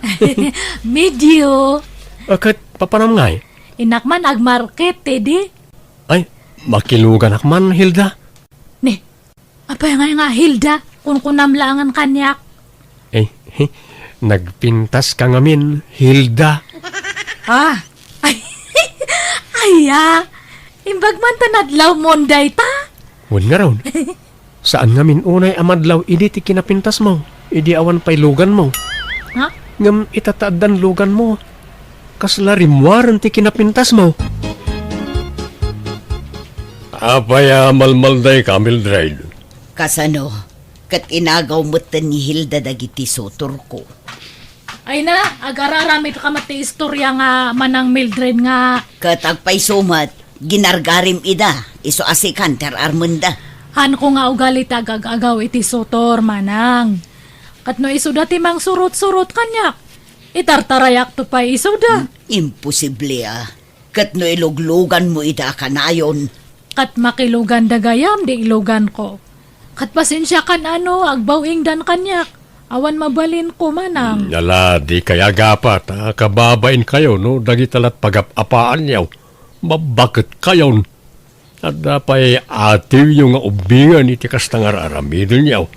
Medio. A, ket papanam ngay? Innak man agmarket, idi. Ay, makiluganak man, Hilda. Ni, apay ngay nga Hilda? Kunkunam laengen kaniak. Eh, nagpintaska ngamin, Hilda. Ah, ay, aya, imbag man ta nadlawmon dayta? Wen ngarud. Saan ngamin unay a madlaw idi ti kinapintasmo, idi awan pay luganmo. Ha? Ngem ita ta addan luganmo, kasla rimmuaren ti kinapintasmo. Apay a malmaldayka, Mildred? Kasano? Ket inagaw metten ni Hilda dagiti sutorko. Ay na, agar-aramidka met ti istorya nga manang Mildred nga Ket agpayso met, ginargarim ida, isu a sikan ti ar-armenda. Hanko nga ugali ti agag-agaw iti sutor, manang. Ket no isuda ti mangsurot-surot kaniak, itartarayakto pay isuda. Imposible a. Ket no ilugluganmo ida a kanayon. Ket makiluganda gayam di iluganko. Ket pasensiakan a no agbaw-ingdan kaniak. Awan mabalinko, manang. Hmm, ala, dikay agapat a kababainkayo no dagita lat pagap-apaanyo. Babbaketkayon. Adda pay atiwyo nga ubbingen iti kasta nga ar-aramidenyo.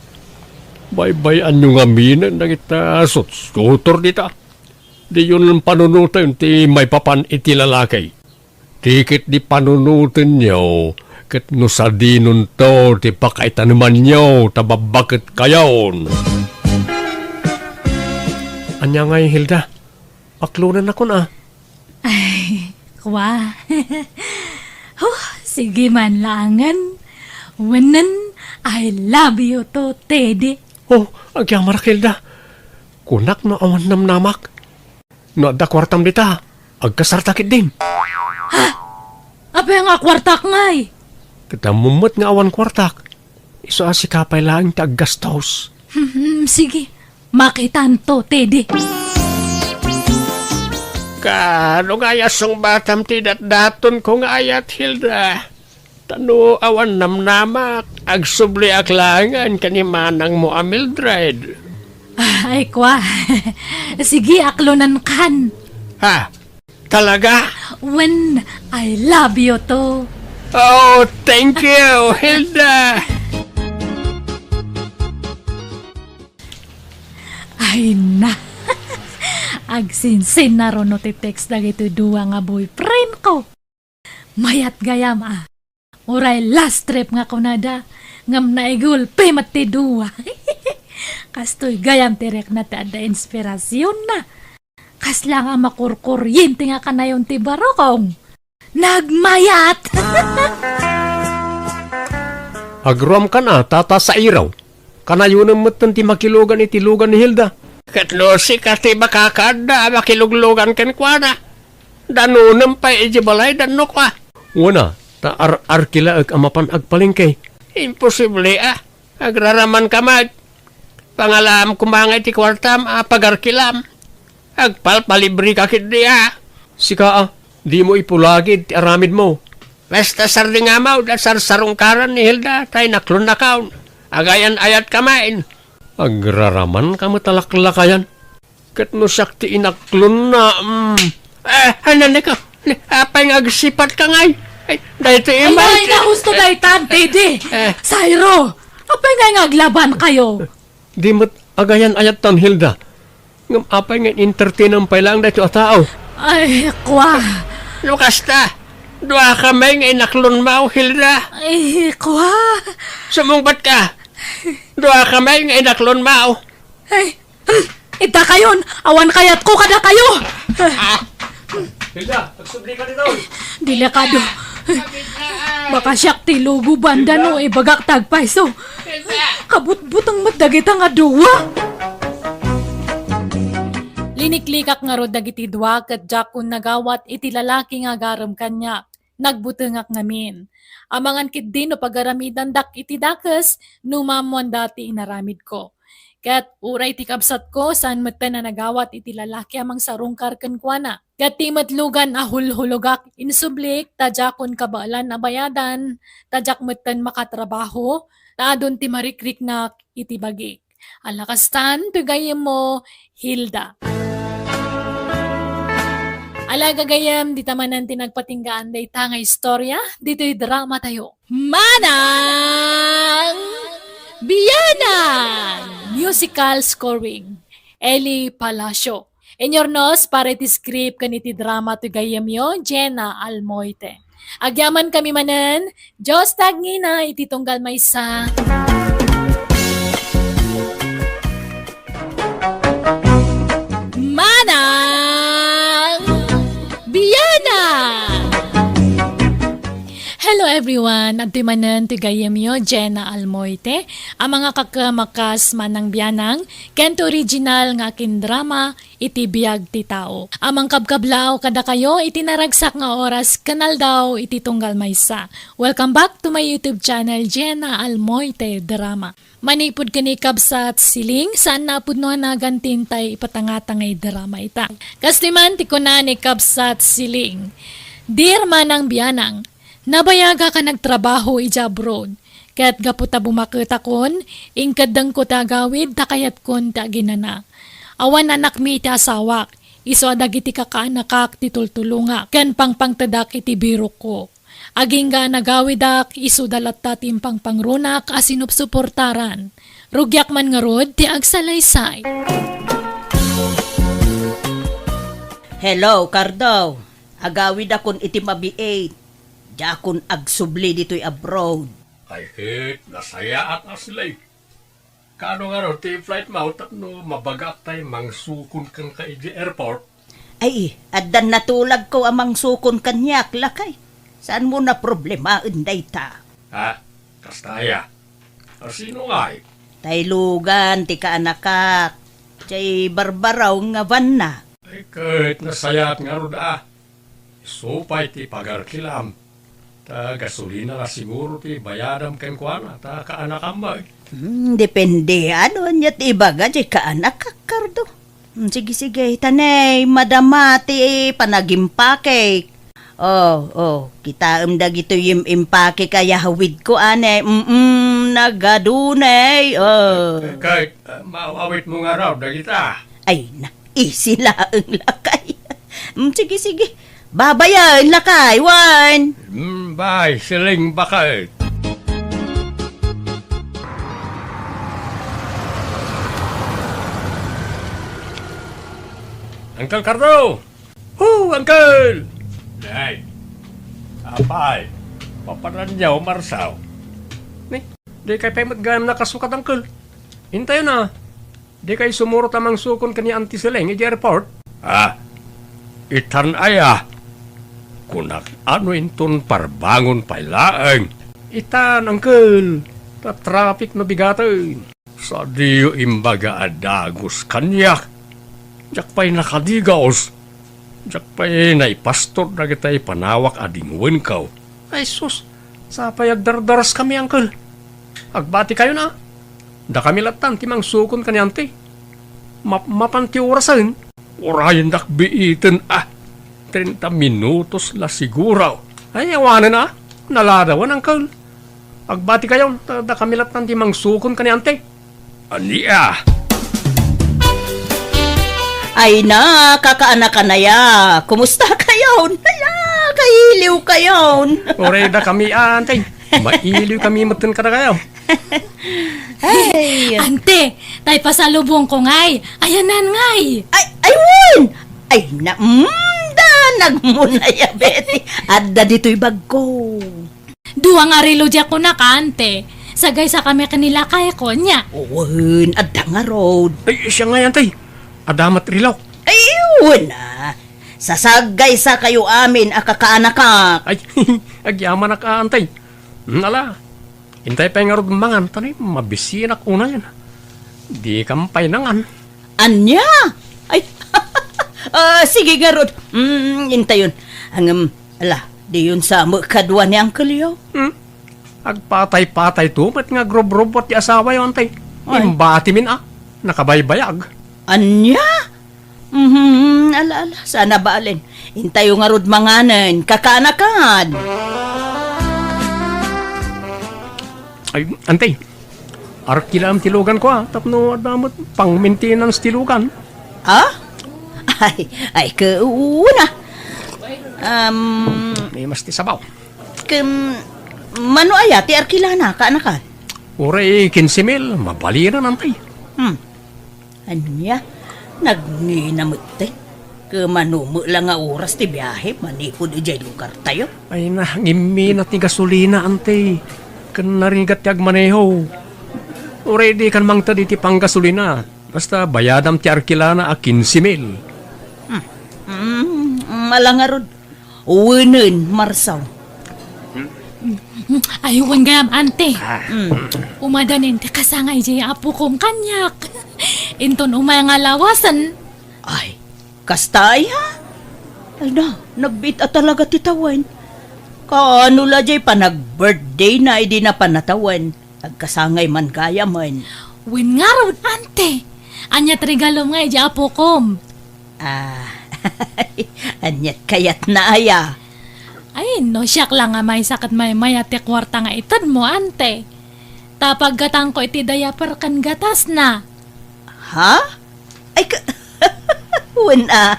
Baybay-anyo ngaminen dagita sutsutor dita. Diyon panunoten ti maipapan iti lalaki. Ti ketdi panunotenyo, ket no sadinonto ti pakaitanemanyo ta babbaketkayon. Ania ngay, Hilda? Aklonennakon a. Ay, kua. Huh, sige man laengen. Wenen, I love you too, Teddy. Oh, agyamanak, Hilda. Kunak no awan namnamak. No adda kuartam dita, agkasarta ketdin. Ha? Apay nga kuartak ngay? Ket ammom met nga awan kuartak. Isu a sika pay laeng ti aggastos. Hmm, sige. Makitanto, Teddy. Kaano nga ay a sungbatam ti datdatonko nga ayat, Hilda? Ta no awan namnamak, agsubliak laengen ken ni manangmo a Mildred. Ah, ay, kua. Sige, aklonenkan. Ha? Talaga? Wen, I love you too. Oh, thank you, Hilda. Ay na. Agsinsinnaruno ti text dagitoy dua nga boyfriend ko. Mayat gayam a. Uray last trip nga kunada, ngem naigulpi met ti dua. Kastoy gayam ti rikna ti adda inspirasionna. Kasla nga makurkuryente nga kanayon ti barukong. Nagmayat! Agruamkan a, Tata Sairaw. Kanayonem metten ti makilugan iti lugan ni Hilda. Ket no sika ti makakaadda a makiluglugan kenkuana, danonem pay idiay balayda no kua. Wen a, ta ar-arkilaek a mapan agpalengke. Imposible a. Agraramanka met. Pangalaam koma nga iti kuartam a pagarkilam. Agpalpalibreka ketdi a. Sika a, dimo ipulagid ti aramidmo. Basta sardengam a, sarsarungkaran ni Hilda, ta inaklonnakon. Agayan-ayatka met. Agraramanka met a laklakayan. Ket no siak ti inaklonna, mm. Eh, ay, nanay ko. Apay nga agsipatka ngay? Ay, daytoy. Ay, imay. Ay, nahusto daytan, Teddy. Eh. Sairo, apay nga aglabankayo? Di met agayan-ayattan, Hilda. Ngem apay nga entertainam pay laeng daytoy a tao? Ay, kua. No kasta, duakami nga inaklonmo, Hilda. Ay, kua. Sumungbatka. Duakami nga inaklonmo. Ay, hmm, itakayon, awan kayatko kadakayo. Ah, Hilda, agsublika ditoy. Delikado. Baka siak ti luguban dano ibagak ti agpayso. Kabutbuteng met dagita nga dua. Liniklikak ngarud dagiti dua ket diakon nagawat iti lalaki nga agarem kaniak. Nagbutengak ngamin. Amangan ketdi no pagaramedandak iti dakes no maammoanda ti inaramidko. Ket uray ti kabsatko, saan metten a nagawat iti lalaki a mangsarungkar kenkuana. Ket ti met lugan a hulhulogak, insublik ta diakon kabaelan a bayadan, ta diak metten makatrabaho, ta adun ti marikriknak iti bagik. Ala kastan, ti gayyemmo, Hilda. Ala gagayyem, dita manen ti nagpatinggaan dayta nga istorya, ditoy drama tayo. Manang Biyanan! Musical scoring, Eli Palacio. Inyurnos para iti script ken iti drama ti gayyemyo, Jenna Almoite. Agyamankami manen, Dios ti agngina iti tunggal maysa. Manang Biana! Hello, Everyone, adtoy manen ti gayyemyo, Jenna Almoite, a mangakakem a kas Manang Bianang, ken ti original nga akin drama, Iti Biag ti Tao. A mangkabkablaaw kadakayo iti naragsak nga oras ken aldaw iti tunggal maysa. Welcome back to my YouTube channel, Jenna Almoite Drama. Manipud ken ni Kabsat Siling, saanna a pudno a nagan ti intay ipatangtangay drama ita. Kastoy man ti kuna ni Kabsat Siling, Dear Manang Bianang, nabayagak a nagtrabaho idiay abroad, ket gapu ta bumaketakon, inkeddengko ti agawid ta kayatkon ti aginana. Awan anakmi ti asawak, isu a dagiti kakaanakak ti tultulongak ken pangpangtedak iti birokko. Agingga a nagawidak, isuda latta ti impangpangrunak a sinupsuportaran. Rugiak man ngarud ti agsalaysay. Hello, Cardo. Agawidakon iti mabiit. Diakon agsubli ditoy abroad. Ay, ket nasayaat a Siling. Kaano ngarud ti flight mo tapno mabagaak tay mangsukon kenka idiay airport? Ay, addan natulagko a mangsukon kaniak, lakay. Saanmo a problemaen dayta? Ha? Kasta aya? A sino ngay? Tay Logan ti kaanakak. Diay barbaraw nga vanna. Ay, ket nasayaat ngarud a. Isu pay ti pagarkilam. Ta gasolina la siguro ti bayadam kenkuana, ta kaanakam met. Hmm, depende. Ania ti ibaga diay kaanak, Cardo? Hmm, sige, sige. Ta ne, madama ti panagimpake. Oh, oh. Kitaem dagitoy im-, impake a yahawidko, ane. Mm, nagadu ne. Oh. Ket, ah, maawawitmo ngarud dagita. Ay, na, Easy laeng, lakay. Mm, sige, sige. Babayen, lakay, wen. Mm, bye, Siling, baket. Uncle Cardo! Oh, Uncle! Nay. Apay, papananyaw, Marsaw. Ni, dikay pay met gayam nakasukat, Uncle. Intayon a. Dikay sumurot a mangsukon ken ni Auntie Siling idiay airport? Ah, itan aya? Kunak, ano inton parbangon pay laeng? Itan, Uncle, ta traffic no bigaten. Sadiyo imbaga a dagus kaniak. Diak pay nakadigaus. Diak pay naipastor dagitay panawak a dingwenko. Ay sus, sapay agdardaraskami, Uncle. Agbatikayon a. Dakami lattan ti mangsukon ken ni Auntie. Map-, mapan ti orasen. Urayendak biiten a. Treinta minutos la siguro. Ay, awanen a. Naladawan, Uncle. Agbatikayon, ta dakami lattan ti mangsukon ken ni Auntie. Ania? Ay na, kakaanakan aya. Kumusta kayon? Aya, kailiw kayon. Uray dakami, Auntie. Mailiw kami metten kadakayo. Ay. Auntie, tay pasalubongko ngay. Ayanan ngay. Ay, ay, wen! Ay, na, mm, da, nagmunaya, Betty. Adda ditoy bagko. Dua nga relo diak kunak, Auntie. Sagaysakami ken ni lakayko, ania? Wen, adda ngarud. Ay, siya ngay, Auntie. Adda met relo. Ay, wen a. Sasagaysakayo amin a kakaanakak. Ay, agyamanak, Auntie. Nala, intay pay ngarud mangan, ta ni, mabisinak unayen. Dikam pay nangan. Ania? Ay, ah, sige ngarud. Mm, intayon. Ngem, ala, diyon sa met kadua ni Uncle yo? Hmm? Agpatay-patayto met nga agrubrubbuat ti asawayo, Auntie. Ay. Imbatimin a, nakabaybayag. Ania? Mhm, ala, ala, saan a balen. Intayo ngarud manganen, kakaanakan. Ay, Auntie, arkilaem ti luganko a, tapno adda met pang-maintenance ti lugan. Ah? Ay, ay, kauna. Um, May mas ti sabaw. Ken, mano aya ti arkilana, kaanakan? Uray kinse mil, mabalinen, Auntie. Hmm. Ania? Nagngina metten? Ket mano met la nga oras ti biahe manipud idiay lugartayo? Ay na, ngimmina ti gasolina, Auntie. Ken narigat ti agmaneho. Uray dikan mangted iti panggasolina. Basta bayadam ti arkilana a kinse mil. Hmm. Hmm, ala ngarud. Wenen, Marsaw. Hmm? Ay, wen gayam, ante. Ah. Mm. Umadanin ti kasangay jay apokom kaniak. Inton umay nga lawasen. Ay, kasta aya? Ay na, nagbiit a talaga ti tawen. Kaano la jay panag-birthday na idi napan a tawen? Agkasangay man gayamen. Wen ngarud, ante. Ania ti regalom nga idi apokom? Ah, aniat kayatna aya? Ay, no siak la nga maysa ket maymayat ti kuarta nga itedmo, ante. Ta paggatangko iti diaper ken gatasna. Ha? Ay, ka-, wen a,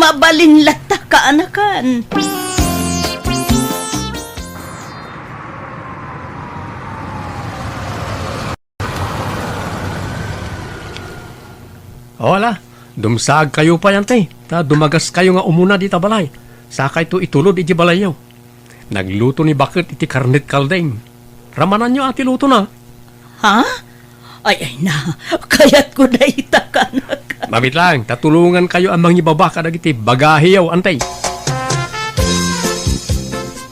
mabalin latta kaanakan. O, ala, dumsaagkayo pay, ante, ta dumagaskayo nga umuna dita balay. Sakayto itulod iti balayyo. Nagluto ni Baket iti karnet kalding. Ramananyo a ti lutona. Ha? Ay, ay na, kayatko dayta, kanak. Mabiit laeng, ta tulongankayo a mangibaba kadagiti bagahiyo, ante.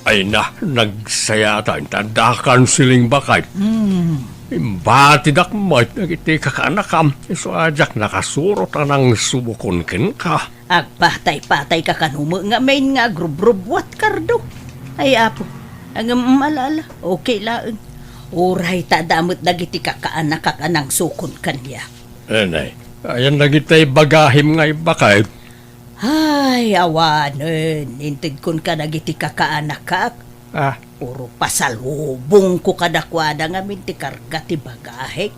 Ay na, nagsayaatan, ta dakan siling Baket. Hmm. Imbatidak met dagiti kakaanakam, isu a diak nakasurot a nangsubokon kenka. Agpatay-patayka kano met ngamin nga agrubrubbuat, Kardo. Ay, Apo, ngem ala-ala, okay laeng. Uray ta adda met dagiti kakaanakak a nangsukon kaniak. Anay, ayan dagiti bagahim nga ibaket. Ay, awanen, intedkon kadagiti kakaanakak. Ah. Puro pasalubongko kadakuada ngamin ti karga ti bagahik.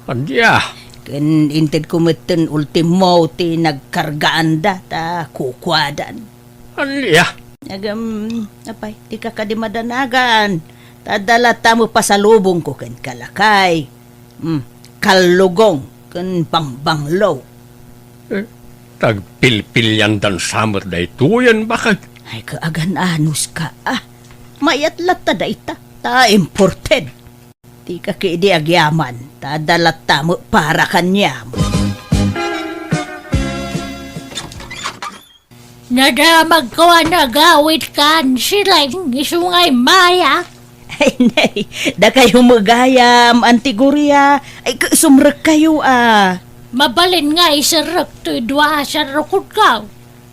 Ania? Ken intedko metten ultimo ti nagkargaanda ta kukuadan. Ania? Ngem, apay, dika kadi madanagan. Ta adda latta met pasalubongko kenka, lakay. Hmm, kallugong ken bangbanglo. Eh, tagpilpiliandan sa met daytoyen, Baket. Ay, kaagan-anos ka, ah. Mayat latta dayta, ta imported. Dika ketdi agyaman, ta adda latta met para kaniam. Nadamagko a nagawidkan, siling, isu ngay mayak. Ay, nay, dakayo met gayam, Auntie Gloria. Ay, ka-, sumrekkayo, a. Mabalin nga iserrek toy dua a sarrokodkaw.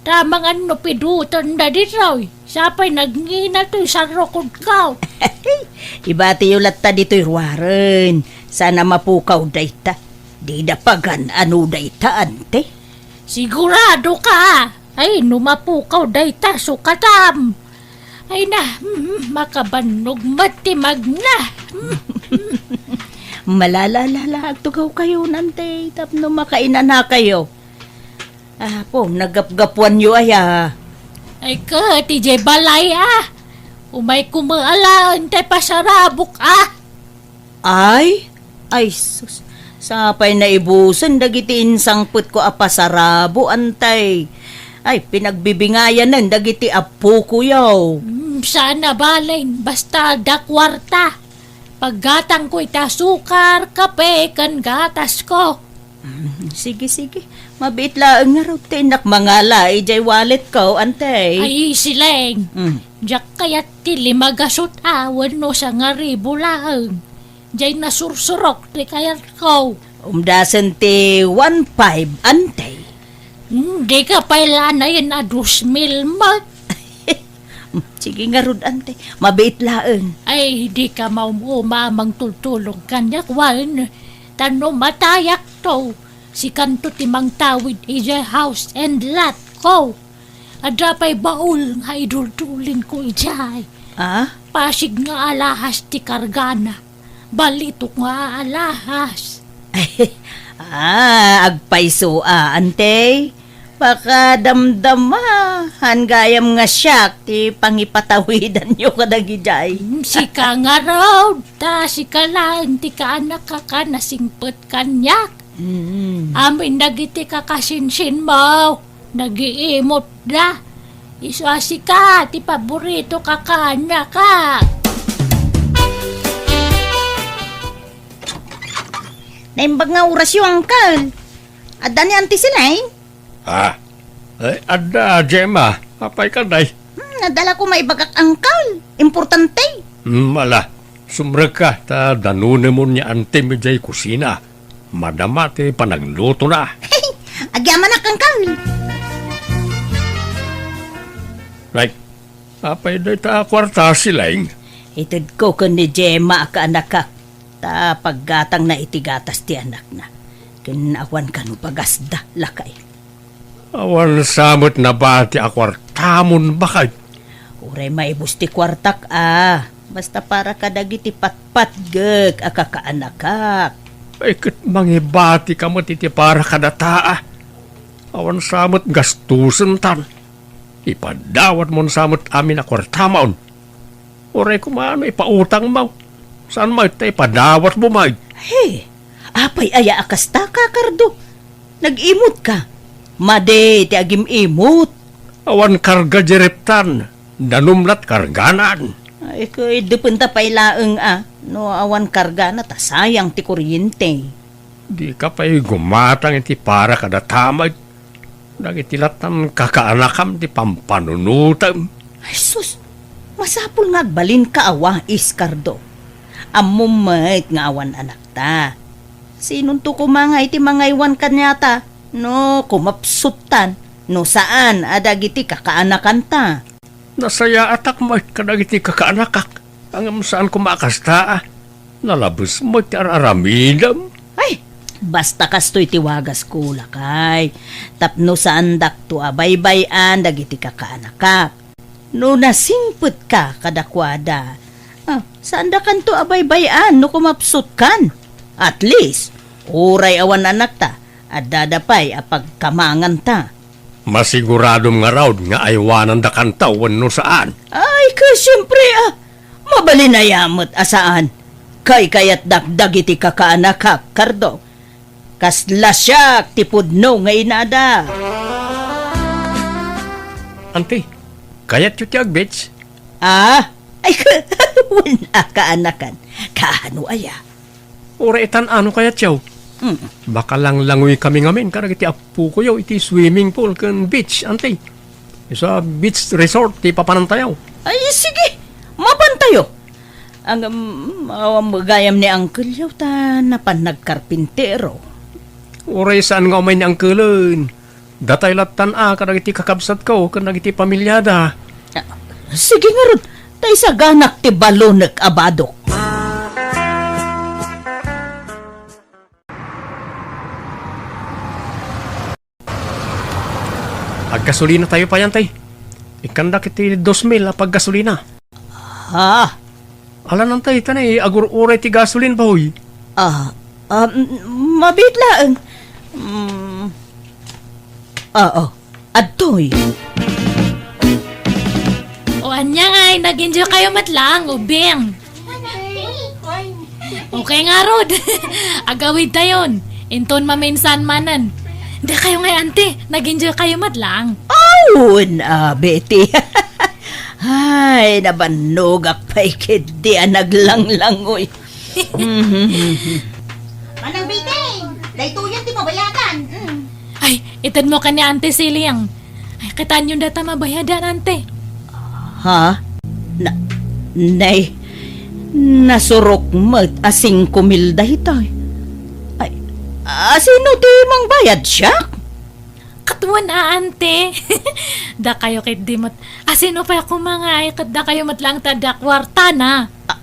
Ta mangan no pidutenda ditoy, sapay nagngina toy sarrokodkaw. Ibatiyo latta ditoy ruaren. Saan a mapukaw dayta. Dida pagan-ano dayta, ante? Sigurado ka? Ay, no mapukaw dayta, sukatam. Ay na, mm, makabannog met ti magna. Malala-lala, agtugawkayo, ante, tapno makainanakayo. Apo, nagapgapuanyo aya? Ay ket, idiay balay, a. Umayko met alaen ti pasarabok, a. Ay? Ay, sus. Sapay naibusen dagiti insangpetko a pasarabo, antay. Ay, pinagbibingayanen dagiti appokoyo. Mm, saan a balen, basta adda kuarta. Paggatangko iti asukar, kape, ken gatasko. Mm, sige, sige. Mabiit laeng ngarud ti innak mangala idiay walletko, ante. Ay, siling. Mm. Diak kayat ti lima gasut a wenno sangaribu laeng. Diay nasursurok ti kayatko. Umdasen ti one five, ante. Mm, dika pay la anayen a dos mil met. Sige ngarud, ante. Mabiit laeng. Ay, dika maum-uma a mangtultulong kaniak, wen. Ta no matayakto, sikanto ti mangtawid idiay house and lot ko. Adda pay baul nga iduldulinko idiay. Ah? Pasig nga alahas ti kargana. Balitok nga alahas. Ah, agpayso a, ante. Pakadamdama, han gayam nga siak ti pangipatawidanyo kadagidiay. Mm, sika ngarud, ta sika laeng ti kaanakak a nasingpet kaniak. Mm. Amin dagiti kakasinsinmo, nagiimutda. Isu a sika ti paborito kakaanakak. Naimbag nga orasyo, Uncle. Adda ni Auntie Silay? Ah, ay, adda, Gemma. Apay ka, day? Hmm, nadala ko maibagak, Uncle. Importante. Hmm, ala, sumrekka ta danunemon ni Antem idiay kusina. Madama ti panaglutona. Agyamanak kenka. Nay, apay dayta a kuarta, Sileng? Itedko ken ni Gemma a kaanakak, ta paggatangna iti gatas ti anakna. Ken awan kano pagasda, lakay. Awan sa met nabati a kuartamon, baket. Uray maibus ti kuartak a, basta para kadagiti patpatgek a kakaanakak. Ay, ket mangibatika met iti para kadata a. Awan sa met gastusentan. Ipadawatmon sa met amin a kuartamon. Uray koma no ipautangmo. Saan met ta ipadawatmo met? He, apay aya a kasta, Kakardo? Nag-imutka. Madi ti agim-imut. Awan karga di reptan. Danum lat karganan. Ay, ket dependa pay laeng a no awan kargana ta sayang ti kuryente. Dika pay gumatang iti para kadata met. Dagiti lattan kakaanakam ti pampanunotem. Ay, sus! Masapul nga agbalinka a wais, Kardo. Ammom met nga awan anakta. Sinonto koma nga iti mangaywan kaniata no kumapsuttan, no saan a dagiti kakaanakanta? Nasayaatak met kadagiti kakaanakak, ngem saan koma a kasta a. Nalabes met ti ar-aramidem. Ay, basta kastoy ti wagasko, lakay. Tapno saandakto a baybay-an dagiti kakaanakak. No nasingpetka kadakuada, ah, saandakanto a baybay-an no kumapsutkan. At least, uray awan anakta, addada pay a pagkamanganta. Masiguradom ngarud nga aywanandakanto wenno saan? Ay, ket siempre, ah, mabalin aya met a saan. Kaykayatdak dagiti kakaanakak, Kardo. Kasla siak ti pudno nga inada. Auntie, kayatyo ti ag-beach? Ah? Ay, wen a kaanakan. Kaano aya? Uray itan-a no kayatyo. Mm. Makalanglangoy kami ngamin kadagiti appokoyo iti swimming pool ken beach, Auntie. Isu a beach resort ti papanantayo. Ay, sige. Mapantayo. Ang, um, awan gayam ni Uncle Yo ta napan nagkarpintero. Uray saan nga umay ni Uncle-en. Datay lattan a kadagiti kakabsatko ken dagiti pamiliada. Ah, sige ngarud, ta isaganak ti balonek a badok. Aggasolina tayo pay, Auntie. Ikkandak iti dos mil a paggasolina. Ha? Alan, Auntie, ta nay agur-uray ti gasolin, bahoy. Ah, ah, m-, mabiit laeng. Mm. Oo, adtoy. O ania ngay, nag-enjoy kayo met laeng, ubing? Okay ngarud. Agawid tayon. Inton maminsan manen. Dakayo ngay, Auntie, nag-enjoy kayo met laeng. Awan a, Betty. Ay, nabannogak pay ketdi a naglanglangoy. Manang Betty, daytoyen ti mabayadan. Mm. Ay, itedmo ken ni Auntie Siling. Ay, kitaenyon dayta mabayadan, Auntie. Ha? Na, nay, nasurok met a singko mil daytoy. Ay, a sino ti mangbayad, siak? Ket wen a, Auntie. Dakayo ketdi met. A sino pay a kumangay, ket dakayo met laeng ti adda kuartana. A-,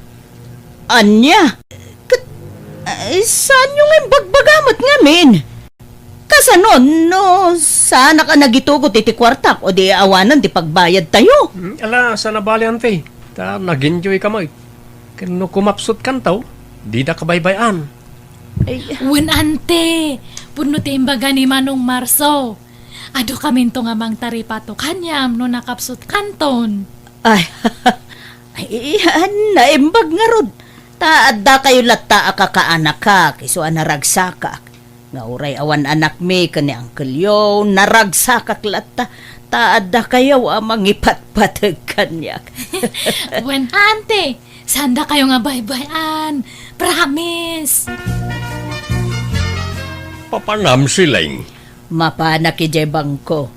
ania? Ket, ay, saanyo nga imbagbaga met ngamin? Kasano no saanak a nagitugot iti kuartak o di awanen ti pagbayadtayo? Hmm, ala, saan a bale, Auntie. Ta nag-enjoy ka met. Ken no kumapsutkanto, dida kabaybay-an. Ay. Wen, Auntie, pudno ti imbaga ni Manong Marso. Adu kaminto nga mangtaripato kaniam no nakapsutkanton. Ay, ay, naimbag ngarud. Ta adda kayo latta a kakaanakak, isu a naragsakak. Nga uray awan anakmi ken ni Uncle Yo, naragsakak latta, ta adda kayo a mangipatpateg kaniak. Wen, Auntie, saan dakayo nga baybay-an. Promise! Papanam, Siling. Mapanak idiay bangko.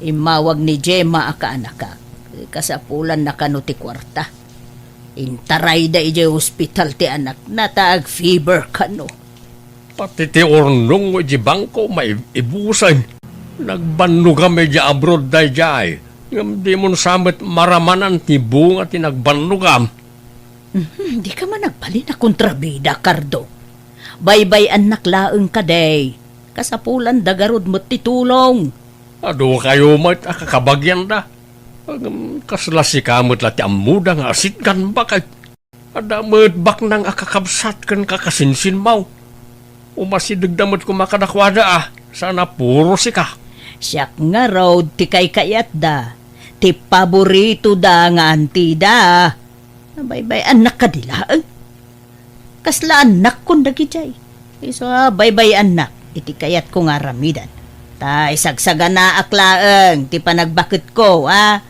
Immawag ni Gemma a kaanakak. Kasapulanna kano ti kuarta. Intarayda idiay ospital ti anakna ta ag-fever kano. Pati ti urnong idiay bangko, maibusen. Nagbannogam idiay abroad daydiay, ngem dimon sa met maramanan ti bunga ti nagbannogam. Mhm, dika man agbalin a kontrabida, Cardo. Baybay-annak laeng kadi. Kasapulanda garud met ti tulong. Adu kayo met a kakabagianda. Ngem kasla sika met la ti ammoda nga asitgan bakay. Adda met baknang a kakabsat ken kakasinsinmaw. Umasidegda met koma kadakuada a, saan a puro sika. Siak ngarud ti kaykayatda, ti paboritoda nga antida. Nabaybay-annak kadi laeng. Kasla annakkon dagidiay. Isu a baybay-annak iti kayatko nga aramidan. Ta isagsaganaak laeng ti panagbaketko, a?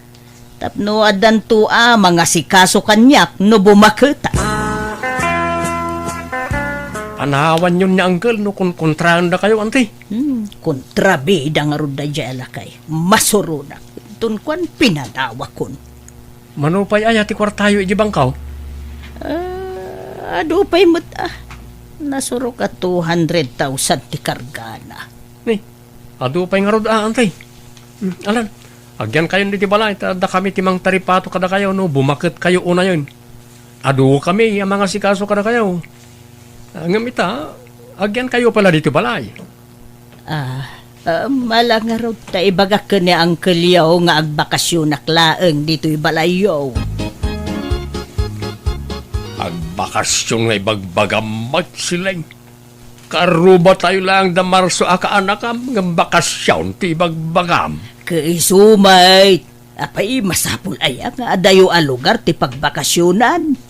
Tapno addanto a mangasikaso kaniak no bumaketak. Panawanyon ni Uncle no konkontraendakayo, Auntie. Hmm, kontrabida ngarud daydiay a lakay. Masuronak. Inton kuan, pinanawakon. Mano pay aya ti kuartayo iti bangkaw? Ah, adu pay met, ah. Nasurok a two hundred thousand ti kargana. Ni, adu pay ngarud, ah, Auntie. Hmm, alan, agyankayon ditoy balay, ta adda kami ti mangtaripato kadakayo no bumaketkayo unayen. Adu kami a mangasikaso kadakayo. Ah, ngem ita, agyankayo pay la ditoy balay. Ah, ah, mala ngarud ta ibagak ken ni Uncle Yo nga agbakasyonak laeng ditoy balayyo. Agbakasyon nga ibagbagam met, Sileng. Karrubatayo laeng da Marso a kaanakam, ngem bakasyon ti ibagbagam. Ket isu met, apay, masapul aya nga adayo a lugar ti pagbakasyonan?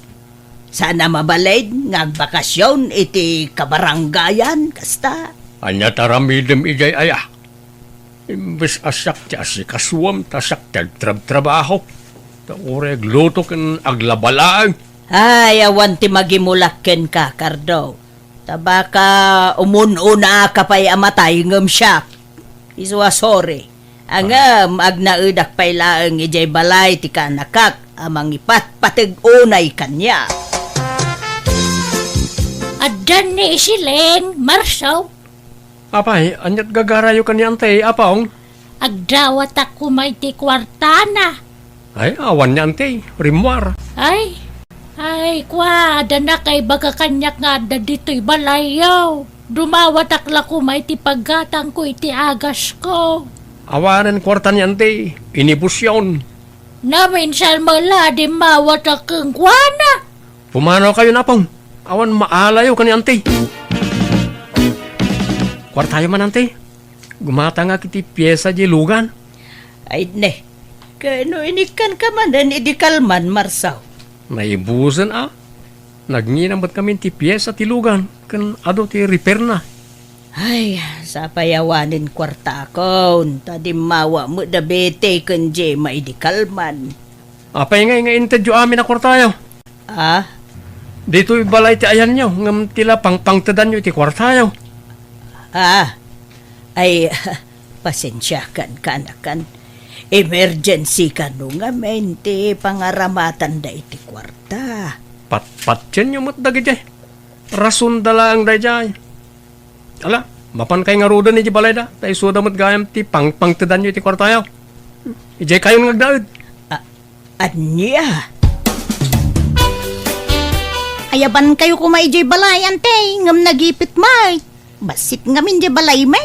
Saan a mabalin nga agbakasyon iti kabarangayan, kasta? Ania ti aramidem idiay aya? Imbes a siak ti asikasuem, ta siak ti agtrabtrabaho. Ta uray agluto ken aglaba laeng. Ay, awan ti magimulak kenka, Cardo. Ta baka umun-unaka pay a matay ngem siak. Isu a sorry. Ngem agnaedak pay laeng idiay balay ti kaanakak a mangipatpateg unay kaniak. Addan ni Isileng, Marso. Apay, aniat gagarayo ken ni Auntie, Apong? Agdawatak koma iti kuartana. Ay, awan ni Auntie, rimmuar. Ay, ay, kua, adda nakaibaga kaniak nga adda ditoy balayyo. Dumawatak la koma iti paggatangko iti agasko. Awanen kuarta ni Auntie, inibusyon. Naminsan met la, dimmawatak kenkuana. Pumanawkayo, Apong. Awan maalayo ken ni Auntie. Kuartayo man, Auntie. Gumatangak iti piesa diay lugan. Ay, ne. Ken no inikkanka manen idi kalman, Marso? Naibusen a. Nagngina met ngamin ti piesa ti lugan ken adu ti repairna. Ay, sapay awanen kuartakon, ta dimmawa met da Betty ken Gemma idi kalman. Apay ngay nga intedyo amin a kuartayo? Ah? Ditoy balay ti ayanyo, ngem ti la pangpangtedanyo iti kuartayo. Ah, ay, pasensiakan, kaanakan. Emergency kano ngamin ti pangaramatanda iti kuarta. Patpatienyo met dagiti. Rasonda laeng daydiay. Ala, mapankay ngaruden iti balayda, ta isuda met gayam ti pangpangtedanyo iti kuartayo. Idiay kayon nga agnaed. A-, ania? Ayabankayo koma idiay balay, Auntie, ngem nagipit met. Bassit ngamin diay balaymi.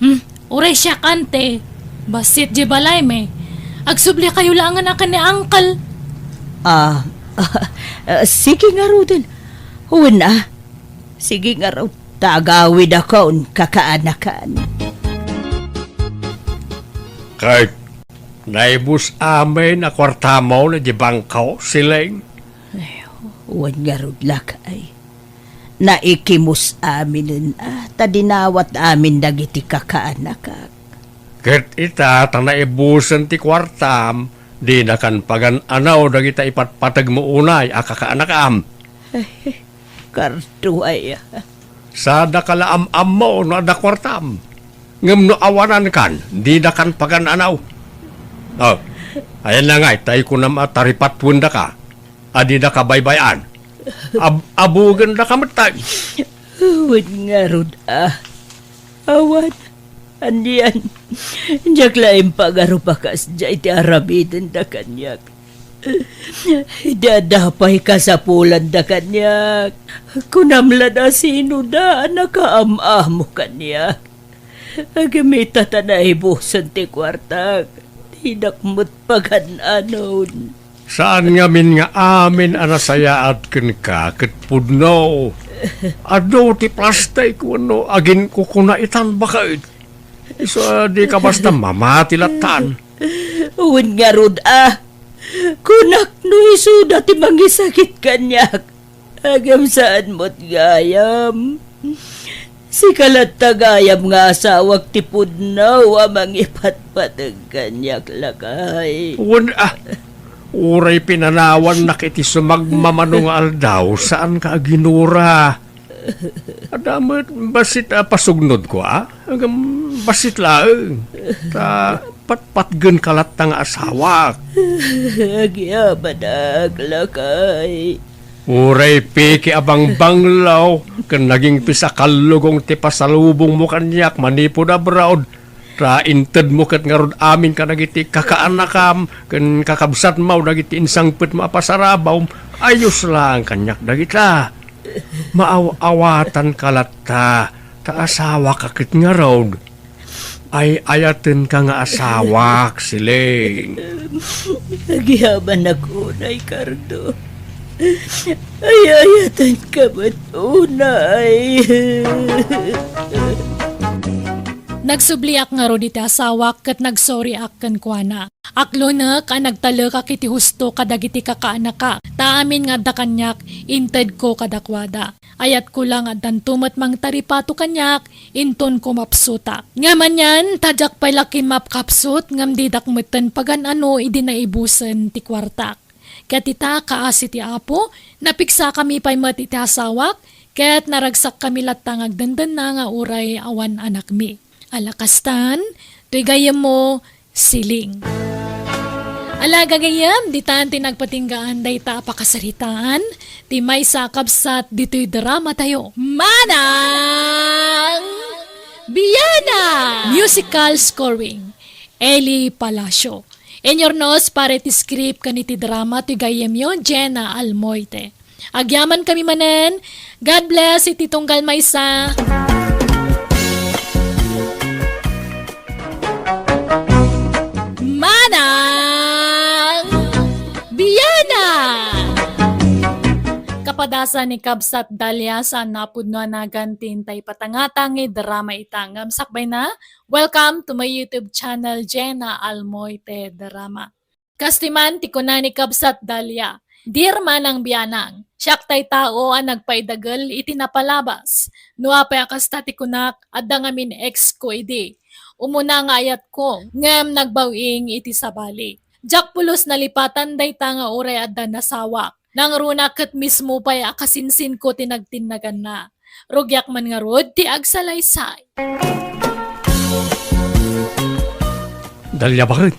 Hmm, uray siak, Auntie. Bassit diay balaymi. Agsublikayo laengen a ken ni Uncle. Ah, ah, sige ngaruden. Wen a. Sige ngarud, ta agawidakon kakaanakan. Ket naibus amin a kuartamo idiay bangko, Sileng? Ay, wen ngarud, lakay. Naikimus aminen a, ta dinawat amin dagiti kakaanakak. Ket ita, ta naibusen ti kuartam, dinakan pagan-anaw dagita ipatpategmo unay a kakaanakam. Ay, Cardo aya. Sadaka la am-ammo no adda kuartam. Ngem no awanankan, didakan pagan-anaw. Oh, ayanna ngay, ta ikunam a taripatwendaka. a dida kabaybay-an. Ab-, abugenda ka metten. Wen ngarud a. Awan, anian. Diak la impagarup a kasdiay ti aramidenda kaniak. Idi adda pay kasapulanda kaniak, kunam la da sinoda a nakaam-amo kaniak. Agimita ta naibusen ti kuartak, dinak met pagan-anon. Saan ngamin nga amin a nasayaat kenka ket pudno? Adu ti plastik wenno aginkukuna itan baket? Isu a dika basta mamati lattan. Wen ngarud a, kunak no isuda ti mangisakit kaniak. Agem saan met gayam. Sika latta gayam nga asawak ti pudno a mangipatpateg kaniak, lakay. Wen a, uray pinanawannak iti sumagmamano nga aldaw, saanka a ginura. Adda met bassit a pasugnodko a? Agem bassit laeng. Ta patpatgenka latta nga asawak. Agyamanak, lakay. Uray peke a bangbanglaw ken nagingpis a kallugong ti pasalubongmo kaniak manipud abroad, ta intedmo ket ngarud amin kadagiti kakaanakam ken kakabsatmo dagiti insangpetmo a pasarabawm. Ayos laeng kaniak dagita. Maaw-awatanka latta, ta asawaka ket ngarud. Ay-ayatenka nga asawak, siling. Agyamanak unay, Cardo. Ay-ayatenka met unay. Nagsubliak ngarud iti asawak ket nagsorryak kenkuana. Aklonek a nagtalekak iti husto kadagiti kakaanakak, ta amin nga adda kaniak, intedko kadakuada. Ayatko la nga addanto met mangtaripato kaniak, inton kumapsutak. Ngem anian, ta diak pay la kimmapkapsut, ngem didak metten pagan-ano idi naibusen ti kuartak. Ket ita, kaasi ti Apo, napigsakami pay met iti asawak, ket naragsakkami latta nga agdendenna nga uray awan anakmi. Ala kastan, toy gayyemmo, siling. Ala gagayyem, ditan ti nagpatinggaan dayta a pakasaritaan, ti maysa a kabsat ditoy dramatayo. Manang Biana! Musical scoring, Eli Palacio. Inyurnos para iti script ken iti drama ti gayyemyo, Jenna Almoite. Agyamankami manen. God bless iti tunggal maysa. Manang Biana! Kapadasan ni Kabsat Dalia, saan a pudno a nagan ti intay patangtang nga drama ita ngem sakbayna. Welcome to my YouTube channel, Jenna Almoite Drama. Kas ti man ti kuna ni Kabsat Dalia, "Dear Manang Bianang, siak tay tao a nagpaidagel iti napalabas. No apay a kasta ti kunak, adda ngamin ex ko idi. Umuna nga ayatko, ngem nagbaw-ing iti sabali. Diak pulos nalipatan dayta nga uray adda nasawak. Nangruna ket mismo pay a kasinsinko ti nagtinnaganna. Rugiak man ngarud ti agsalaysay." Dalia, baket,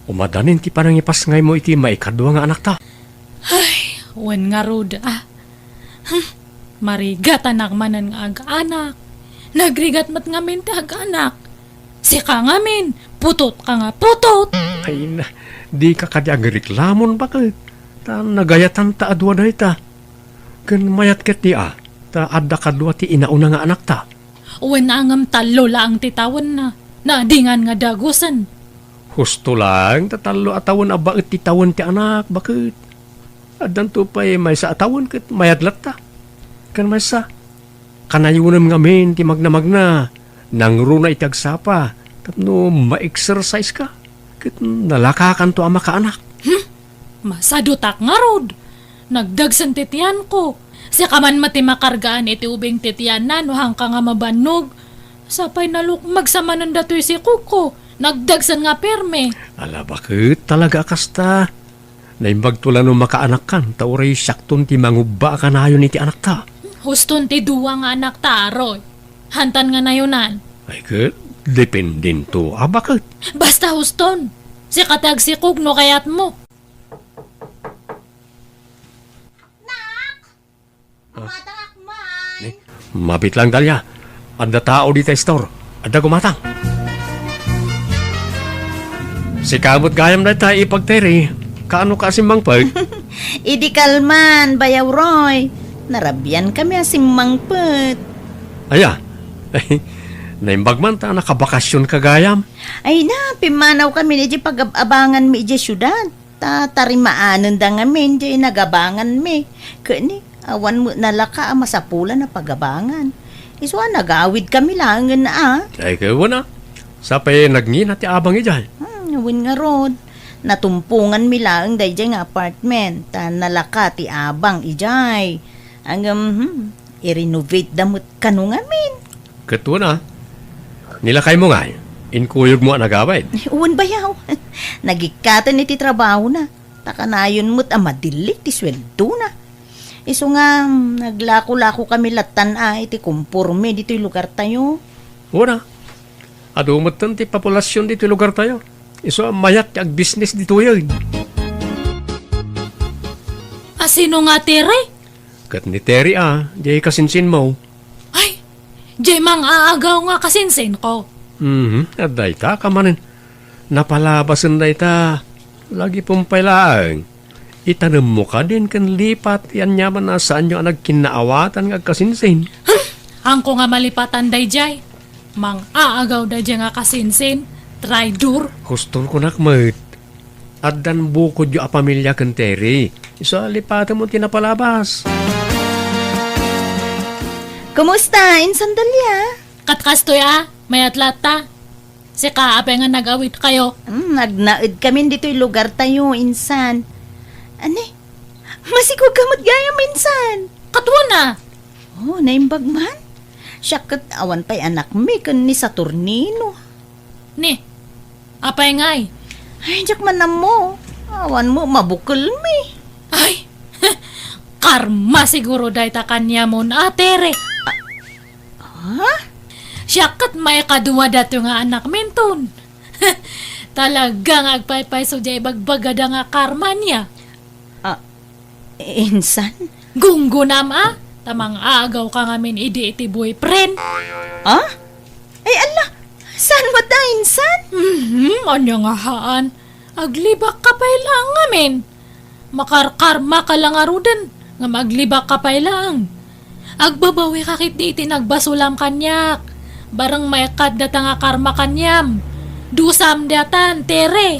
umadanin ti panangipasngaymo iti maikadua nga anakta? Ay, wen ngarud a. Hmm, marigatanak manen nga ag-anak. Nagrigat met ngamin ti ag-anak. Sika ngamin, putot ka nga putot. Ay na, dika kadi agreklamon, baket. Ta nagayatan ta a dua dayta. Ken mayat ket ni a, ta adda kadua ti inauna nga anakta. Wen a ngem tallo laeng ti tawenna. Naadingan nga dagusen. Husto laeng ta tallo a tawen a baet ti tawen ti anak, baket. Addanto pay maysa a tawen ket mayat latta. Ken maysa, kanayonem ngamin ti magnamagna, nangruna iti agsapa tapno ma-exercise ka, ket nalakakanto a makaanak. Hmm? Masadutak ngarud. Nagdagsen ti tianko. Sika man met ti makargaan iti ubing ti tianna no haanka nga mabannog. Sapay nalukmeg sa manen datoy sikogko. Nagdagsen nga perme. Ala, baket talaga a kasta. Naimbagto la no makaanakkan, ta uray siakton ti mangubba a kanayon iti anakta. Huston ti dua nga anakta, Aroy. Hantan nga nayonan. Ay, ket dependento a baket. Basta huston. Sika ti agsikog no kayatmo. Matangak man. Ni, mabit lang, Dalia. Adda tao dita store. Adda gumatang. Sika met gayam dayta ipagteri. Kaano ka simmangpet? Idi kalman, Bayaw Roy. Narabian kami a simmangpet. Aya. Naimbag man ta nakabakasyon ka gayam. Ay na, pimmanaw kami ni di pagab-abangan mi idiay siudad. Ta tarimaanenda ngamin diay nagabanganmi. Ket ni, awan met nalaka a masapulan a pagabangan. Isu a nagawidkami laengen a. Ay, ket wen a. Sapay nagngina ti abang idiay. Hmm, wen ngarud. Natumponganmi laeng daydiay nga apartment, ta nalaka ti abang idiay. Ngem, hmm, i-renovateda met kano ngamin. Ket wen a, ni lakaymo ngay, inkuyogmo a nagawid? Wen, Bayaw. Nagikkaten iti trabahona. Ta kanayon met a madilli ti sueldona. Isu nga, mm, naglako-lako kami lattan a iti komporme ditoy lugartayo. Wen a, adu metten ti populasion ditoy lugartayo. Isu a mayat ti agbisnes ditoyen. A sino nga Tere? Ket ni Tere a, diay kasinsinmo. Ay, diay mang-aagaw nga kasinsinko. Mhm, adda ita ka manen. Napalabasen dayta. Lagipem pay laeng. Itanemmo kadin ken lipat ti aniaman a saanyo a nagkinnaawatan nga agkasinsin. Hmm, haanko nga malipatan daydiay. Mang-aagaw daydiay nga kasinsin, traidor. Huston kunak met. Addan bukodyo a pamilia ken Tere. Isu a lipatem ti napalabas. Kumusta, Insan Dalia? Ket kastoy a, mayat latta. Sika, apay nga nagawidkayo? Hmm, nagnaedkamin ditoy lugartayo, Insan. Ani? Masigurka met gayam, Insan? Ket wen a. Oh, naimbag man? Siak ket awan pay anakmi ken ni Saturnino. Ni, apay ngay? Ay, diak man ammo. Awan met mabukelmi. Ay, karma siguro dayta kaniamon a Tere. Ha? Siak ket maikadua daytoy nga anakminton. Talaga nga agpaypayso diay ibagbagada nga karma nia. Ah, insan? Gunggonam a, ta mang-aagawka ngamin idi iti boyfriend. Ah? Ay, ala, saan met a, insan? Mhm, ania nga haan? Aglibakka pay laeng ngamin. Makarkarmaka la ngaruden, ngem aglibakka pay laeng. Agbabawika ketdi iti nagbasolam kaniak. Bareng maikkat dayta nga karma kaniam. Dusam daytan, Tere.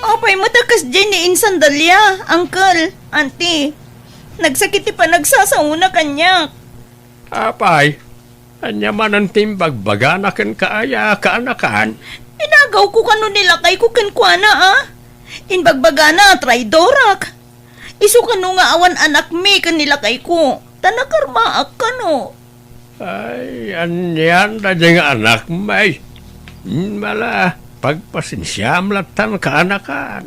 Apay met a kasdiay ni Insan Dalia, Uncle, Auntie? Nagsakit ti panagsasaona kaniak. Apay, ania manen ti imbagbagana kenka aya, kaanakan? Inagawko kano ni lakayko kenkuana, a? Imbagbagana a traidorak. Isu kano nga awan anakmi ken ni lakayko, ta nakarmaak kano. Ay, anian daydiay nga anakmi? Hmm, ala, pagpasensiam lattan, kaanakan.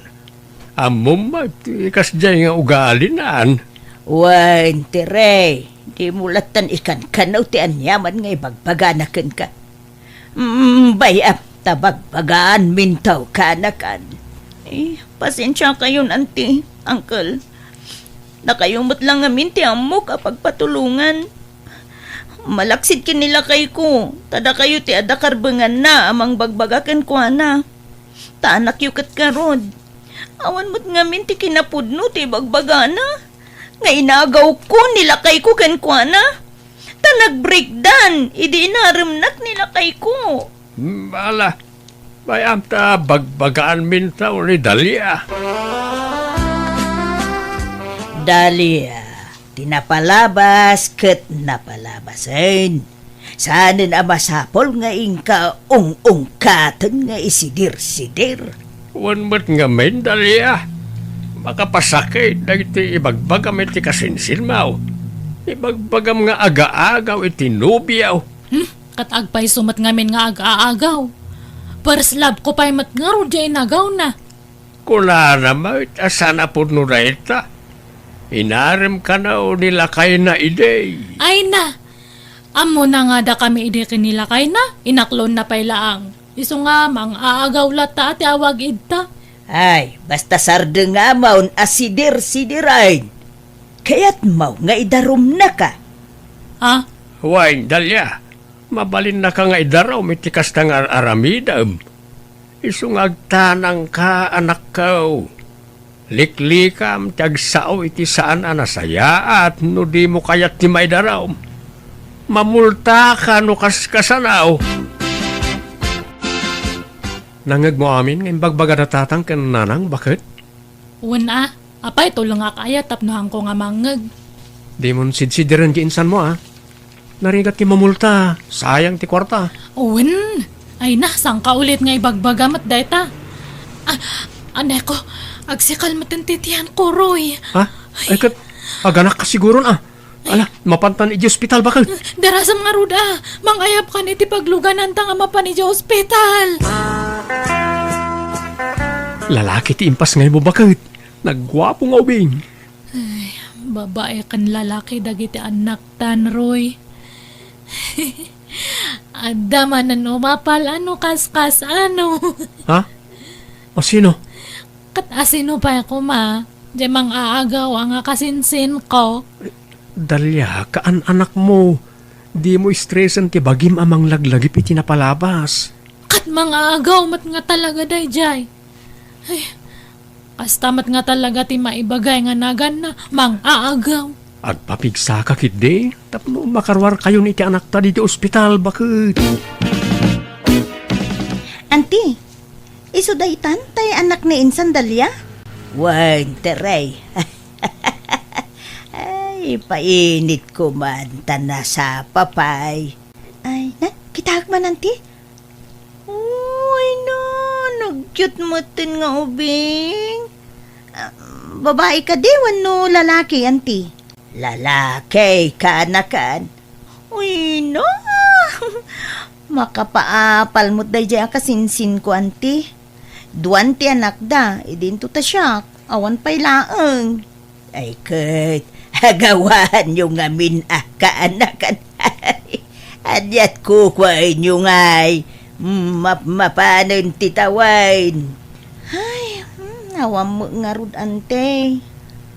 Ammom met ti kasdiay nga ugalinan. Wen, Tere, dimo lattan ikankanaw ti aniaman nga ibagbagana kenka. Mm, bay-am ta bagbagaanminto, kaanakan. Eh, pasensiakayon, Auntie, Uncle. Dakayo met la ngamin ti ammok a pagpatulongan. Malaksid ken ni lakayko, ta dakayo ti adda karbenganna a mangbagbaga kenkuana. Ta anakyo ket ngarud. Awan met ngamin ti kinapudno ti ibagbagana nga inagawko ni lakayko kenkuana. Ta nagbreakdan idi inaremnak ni lakayko. Hmm, ala, bay-am ta bagbagaanminto ni Dalia. Dalia, ti napalabas ket napalabasen. Saanen a masapul nga inka ung-ungkaten nga isidir-sidir. Wen met ngamin, Dalia, makapasakit dagiti ibagbagam iti kasinsinmo. Ibagbagam nga agaagaw iti nobiom. Hmm, ket agpayso met ngamin nga agaagaw. First love ko pay met ngarud diay inagawna. Kunana met a saan a pudno dayta. Inarem kano ni lakayna idi. Ay na, ammona nga dakami idi ken ni lakayna, inaklonna pay laeng. Isu nga, mang-aagaw latta a ti awag idta. Ay, basta sardengamon a sidir-sidiren. Kayatmo nga idarumnaka? Ha? Wen, Dalia, mabalinnaka nga idarum iti kasta nga ar-aramidem. Isu nga agtanangka, anakko. Liklikam ti agsao iti saan a nasayaat no dimo kayat ti maidarum. Mamultaka no kaskasano. Nangngegmo amin nga imbagbagada tatang ken nanang, baket? Wen a, apay tulongak aya tapno haanko nga mangngeg? Dimon sidsidiren ti insanmo, a. Narigat ti mamulta, sayang ti kuarta. Wen, ay na, sangka ulit nga ibagbaga met dayta. Ah, aneko, agsikal met ti tiyanko, Roy. Ha? Ay, ket, aganakka siguron, a. Ala, mapantan iti ospital, baket? Darasam ngarud, a. Mangayabkan iti paglugananta nga mapan iti ospital. Lalaki ti impasngaymo, baket. Nagguapo nga ubing. Ay, babai ken lalaki dagiti annaktan, Roy. Adda manen umapal a no kaskasano. Ha? Asino? Ket asino pay koma, diay mang-aagaw a nga kasinsinko? Dalia, kaan-anakmo. Dimo stresen ti bagim a manglaglagip iti napalabas. Ket mang-aagaw met nga talaga daydiay. Ay, kasta met nga talaga ti maibagay nga naganna, mang-aagaw. Agpapigsaka ketdi tapno makaruarkayon iti anakta ditoy ospital, baket. Anti, isu daytan tay anak ni insan Dalia? Wen, Tere. Ay, painit ko man, ta nasapa pay. Ay, na, kitaek man, anti? Uy, na, nagyot metten nga ubing. Ah, babai kadi wenno lalaki, anti? Lalaki, kaanakan. Uy, na. Makapaapal met daydiay a kasinsinko, anti. Duan ti anakda, idinto ta siak, awan pay laeng. Ay ket, agawaanyo ngamin a kaanakan. Aniat kukuaenyo ngay, map-, mapanen ti tawen. Ay, hmm, awan met ngarud, ante.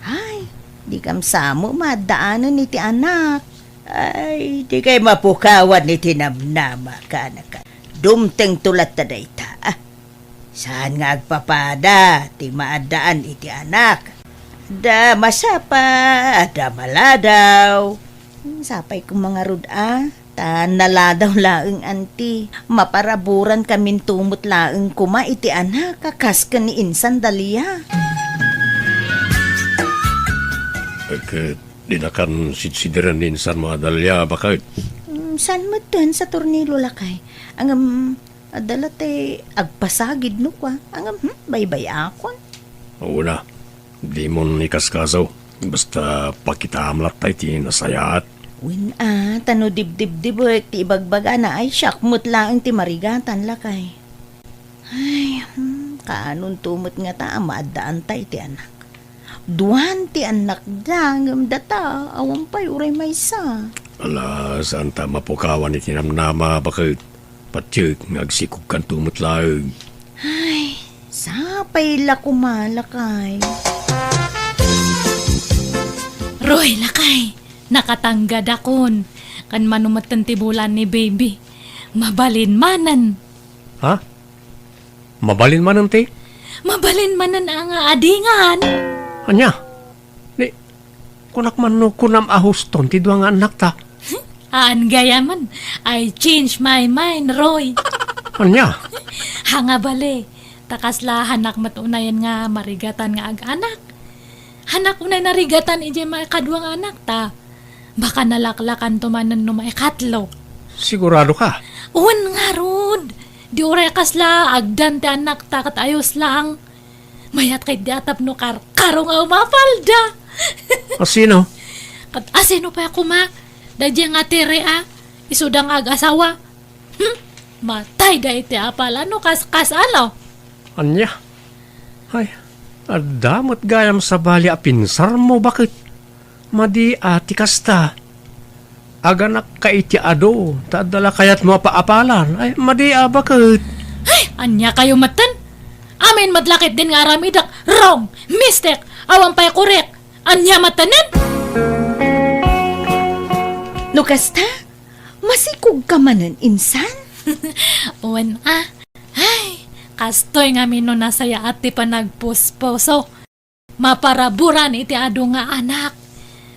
Ay, dikam sa met maaddaanen iti anak. Ay, dikay mapukawan iti namnama, kaanakan. Dumtengto latta dayta, a. Saan nga agpapada ti maaddaan iti anak? Adda masapa, adda maladaw. Sapay koma ngarud a, ta naladaw laeng, anti. Maparaburan kaminto met laeng koma iti anak a kas ken ni insan Dalia. Ket dinakan sidsidiren ni insanmo a Dalia, baket? Mm, saan metten sa tornilo, lakay? Ngem, adda la ti agpasagid no kua. Ngem, hmm, baybay-akon. Wen a, dimon ikaskaso. Basta pakitaam latta iti nasayaat. Wen a, ta no dibdibdibek ti ibagbagana ay siak met laeng ti marigatan, lakay. Ay, hmm, kaanonto met ngata a maaddaanta iti anak. Duan ti annakda, ngem data, awan pay uray maysa. Ala, saanta mapukawan iti namnama, baket. Patiek nga agsikogkanto met laeng. Ay, sapay la koma, lakay. Roy, lakay, nakatanggadakon. Ken mano metten ti bulan ni baby. Mabalin manen. Ha? Mabalin manen ti? Mabalin manen a nga adingan. Ania? Ni, kunak man no kunam a huston ti dua nga annakta. Haan gayamen, I change my mind, Roy. Ania? Ha nga bale, ta kasla hanak met unayen nga marigatan nga ag-anak. Hanak unay narigatan idiay maikadua nga anakta. Baka nalaklakanto manen no maikatlo. Sigurado ka? Wen ngarud. Di uray kasla agdan ti annakta ket ayos lang. Mayat ket di a tapno karkaro nga umapalda. Asino? Ket asino pay koma? Daydiay nga Tere a, isuda nga ag-asawa. Hmm? Matayda iti apal a no kaskas-ano. Ania? Ay, adda met gayam sabali a pinsarmo, baket? Madi a ti kasta. Aganakka iti adu, ta adda la kayatmo a paapalan. Ay, madi a, baket? Ay, ania kayo metten? Amin met la ketdin nga aramidek, wrong, mistake, awan pay korek. Ania mettenen? No kasta, masikog ka manen, insan? Wen a. Ay, kastoy ngamin no nasayaat ti panagpuspuso. Maparaburan iti adu nga anak.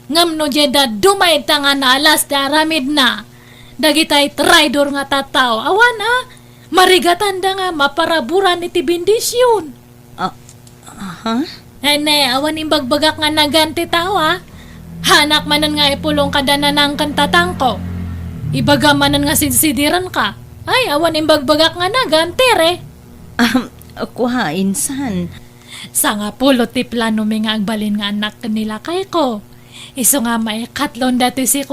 Ngem no diay dadduma ita nga naalas ti aramidna, dagitay traidor nga tattao, awan a, marigatanda nga maparaburan iti bendision. Ah, aha? Ene, awan imbagbagak nga nagan ti tao, a. Haanak manen nga ipulong kada nanang ken tatangko. Ibagam manen nga sidsidirenka. Ay, awan imbagbagak nga nagan, Tere. Ahem, kua, insan. Sangapulo ti planomi nga agbalin nga annak ken ni lakayko. Isu nga maikatlon datoy si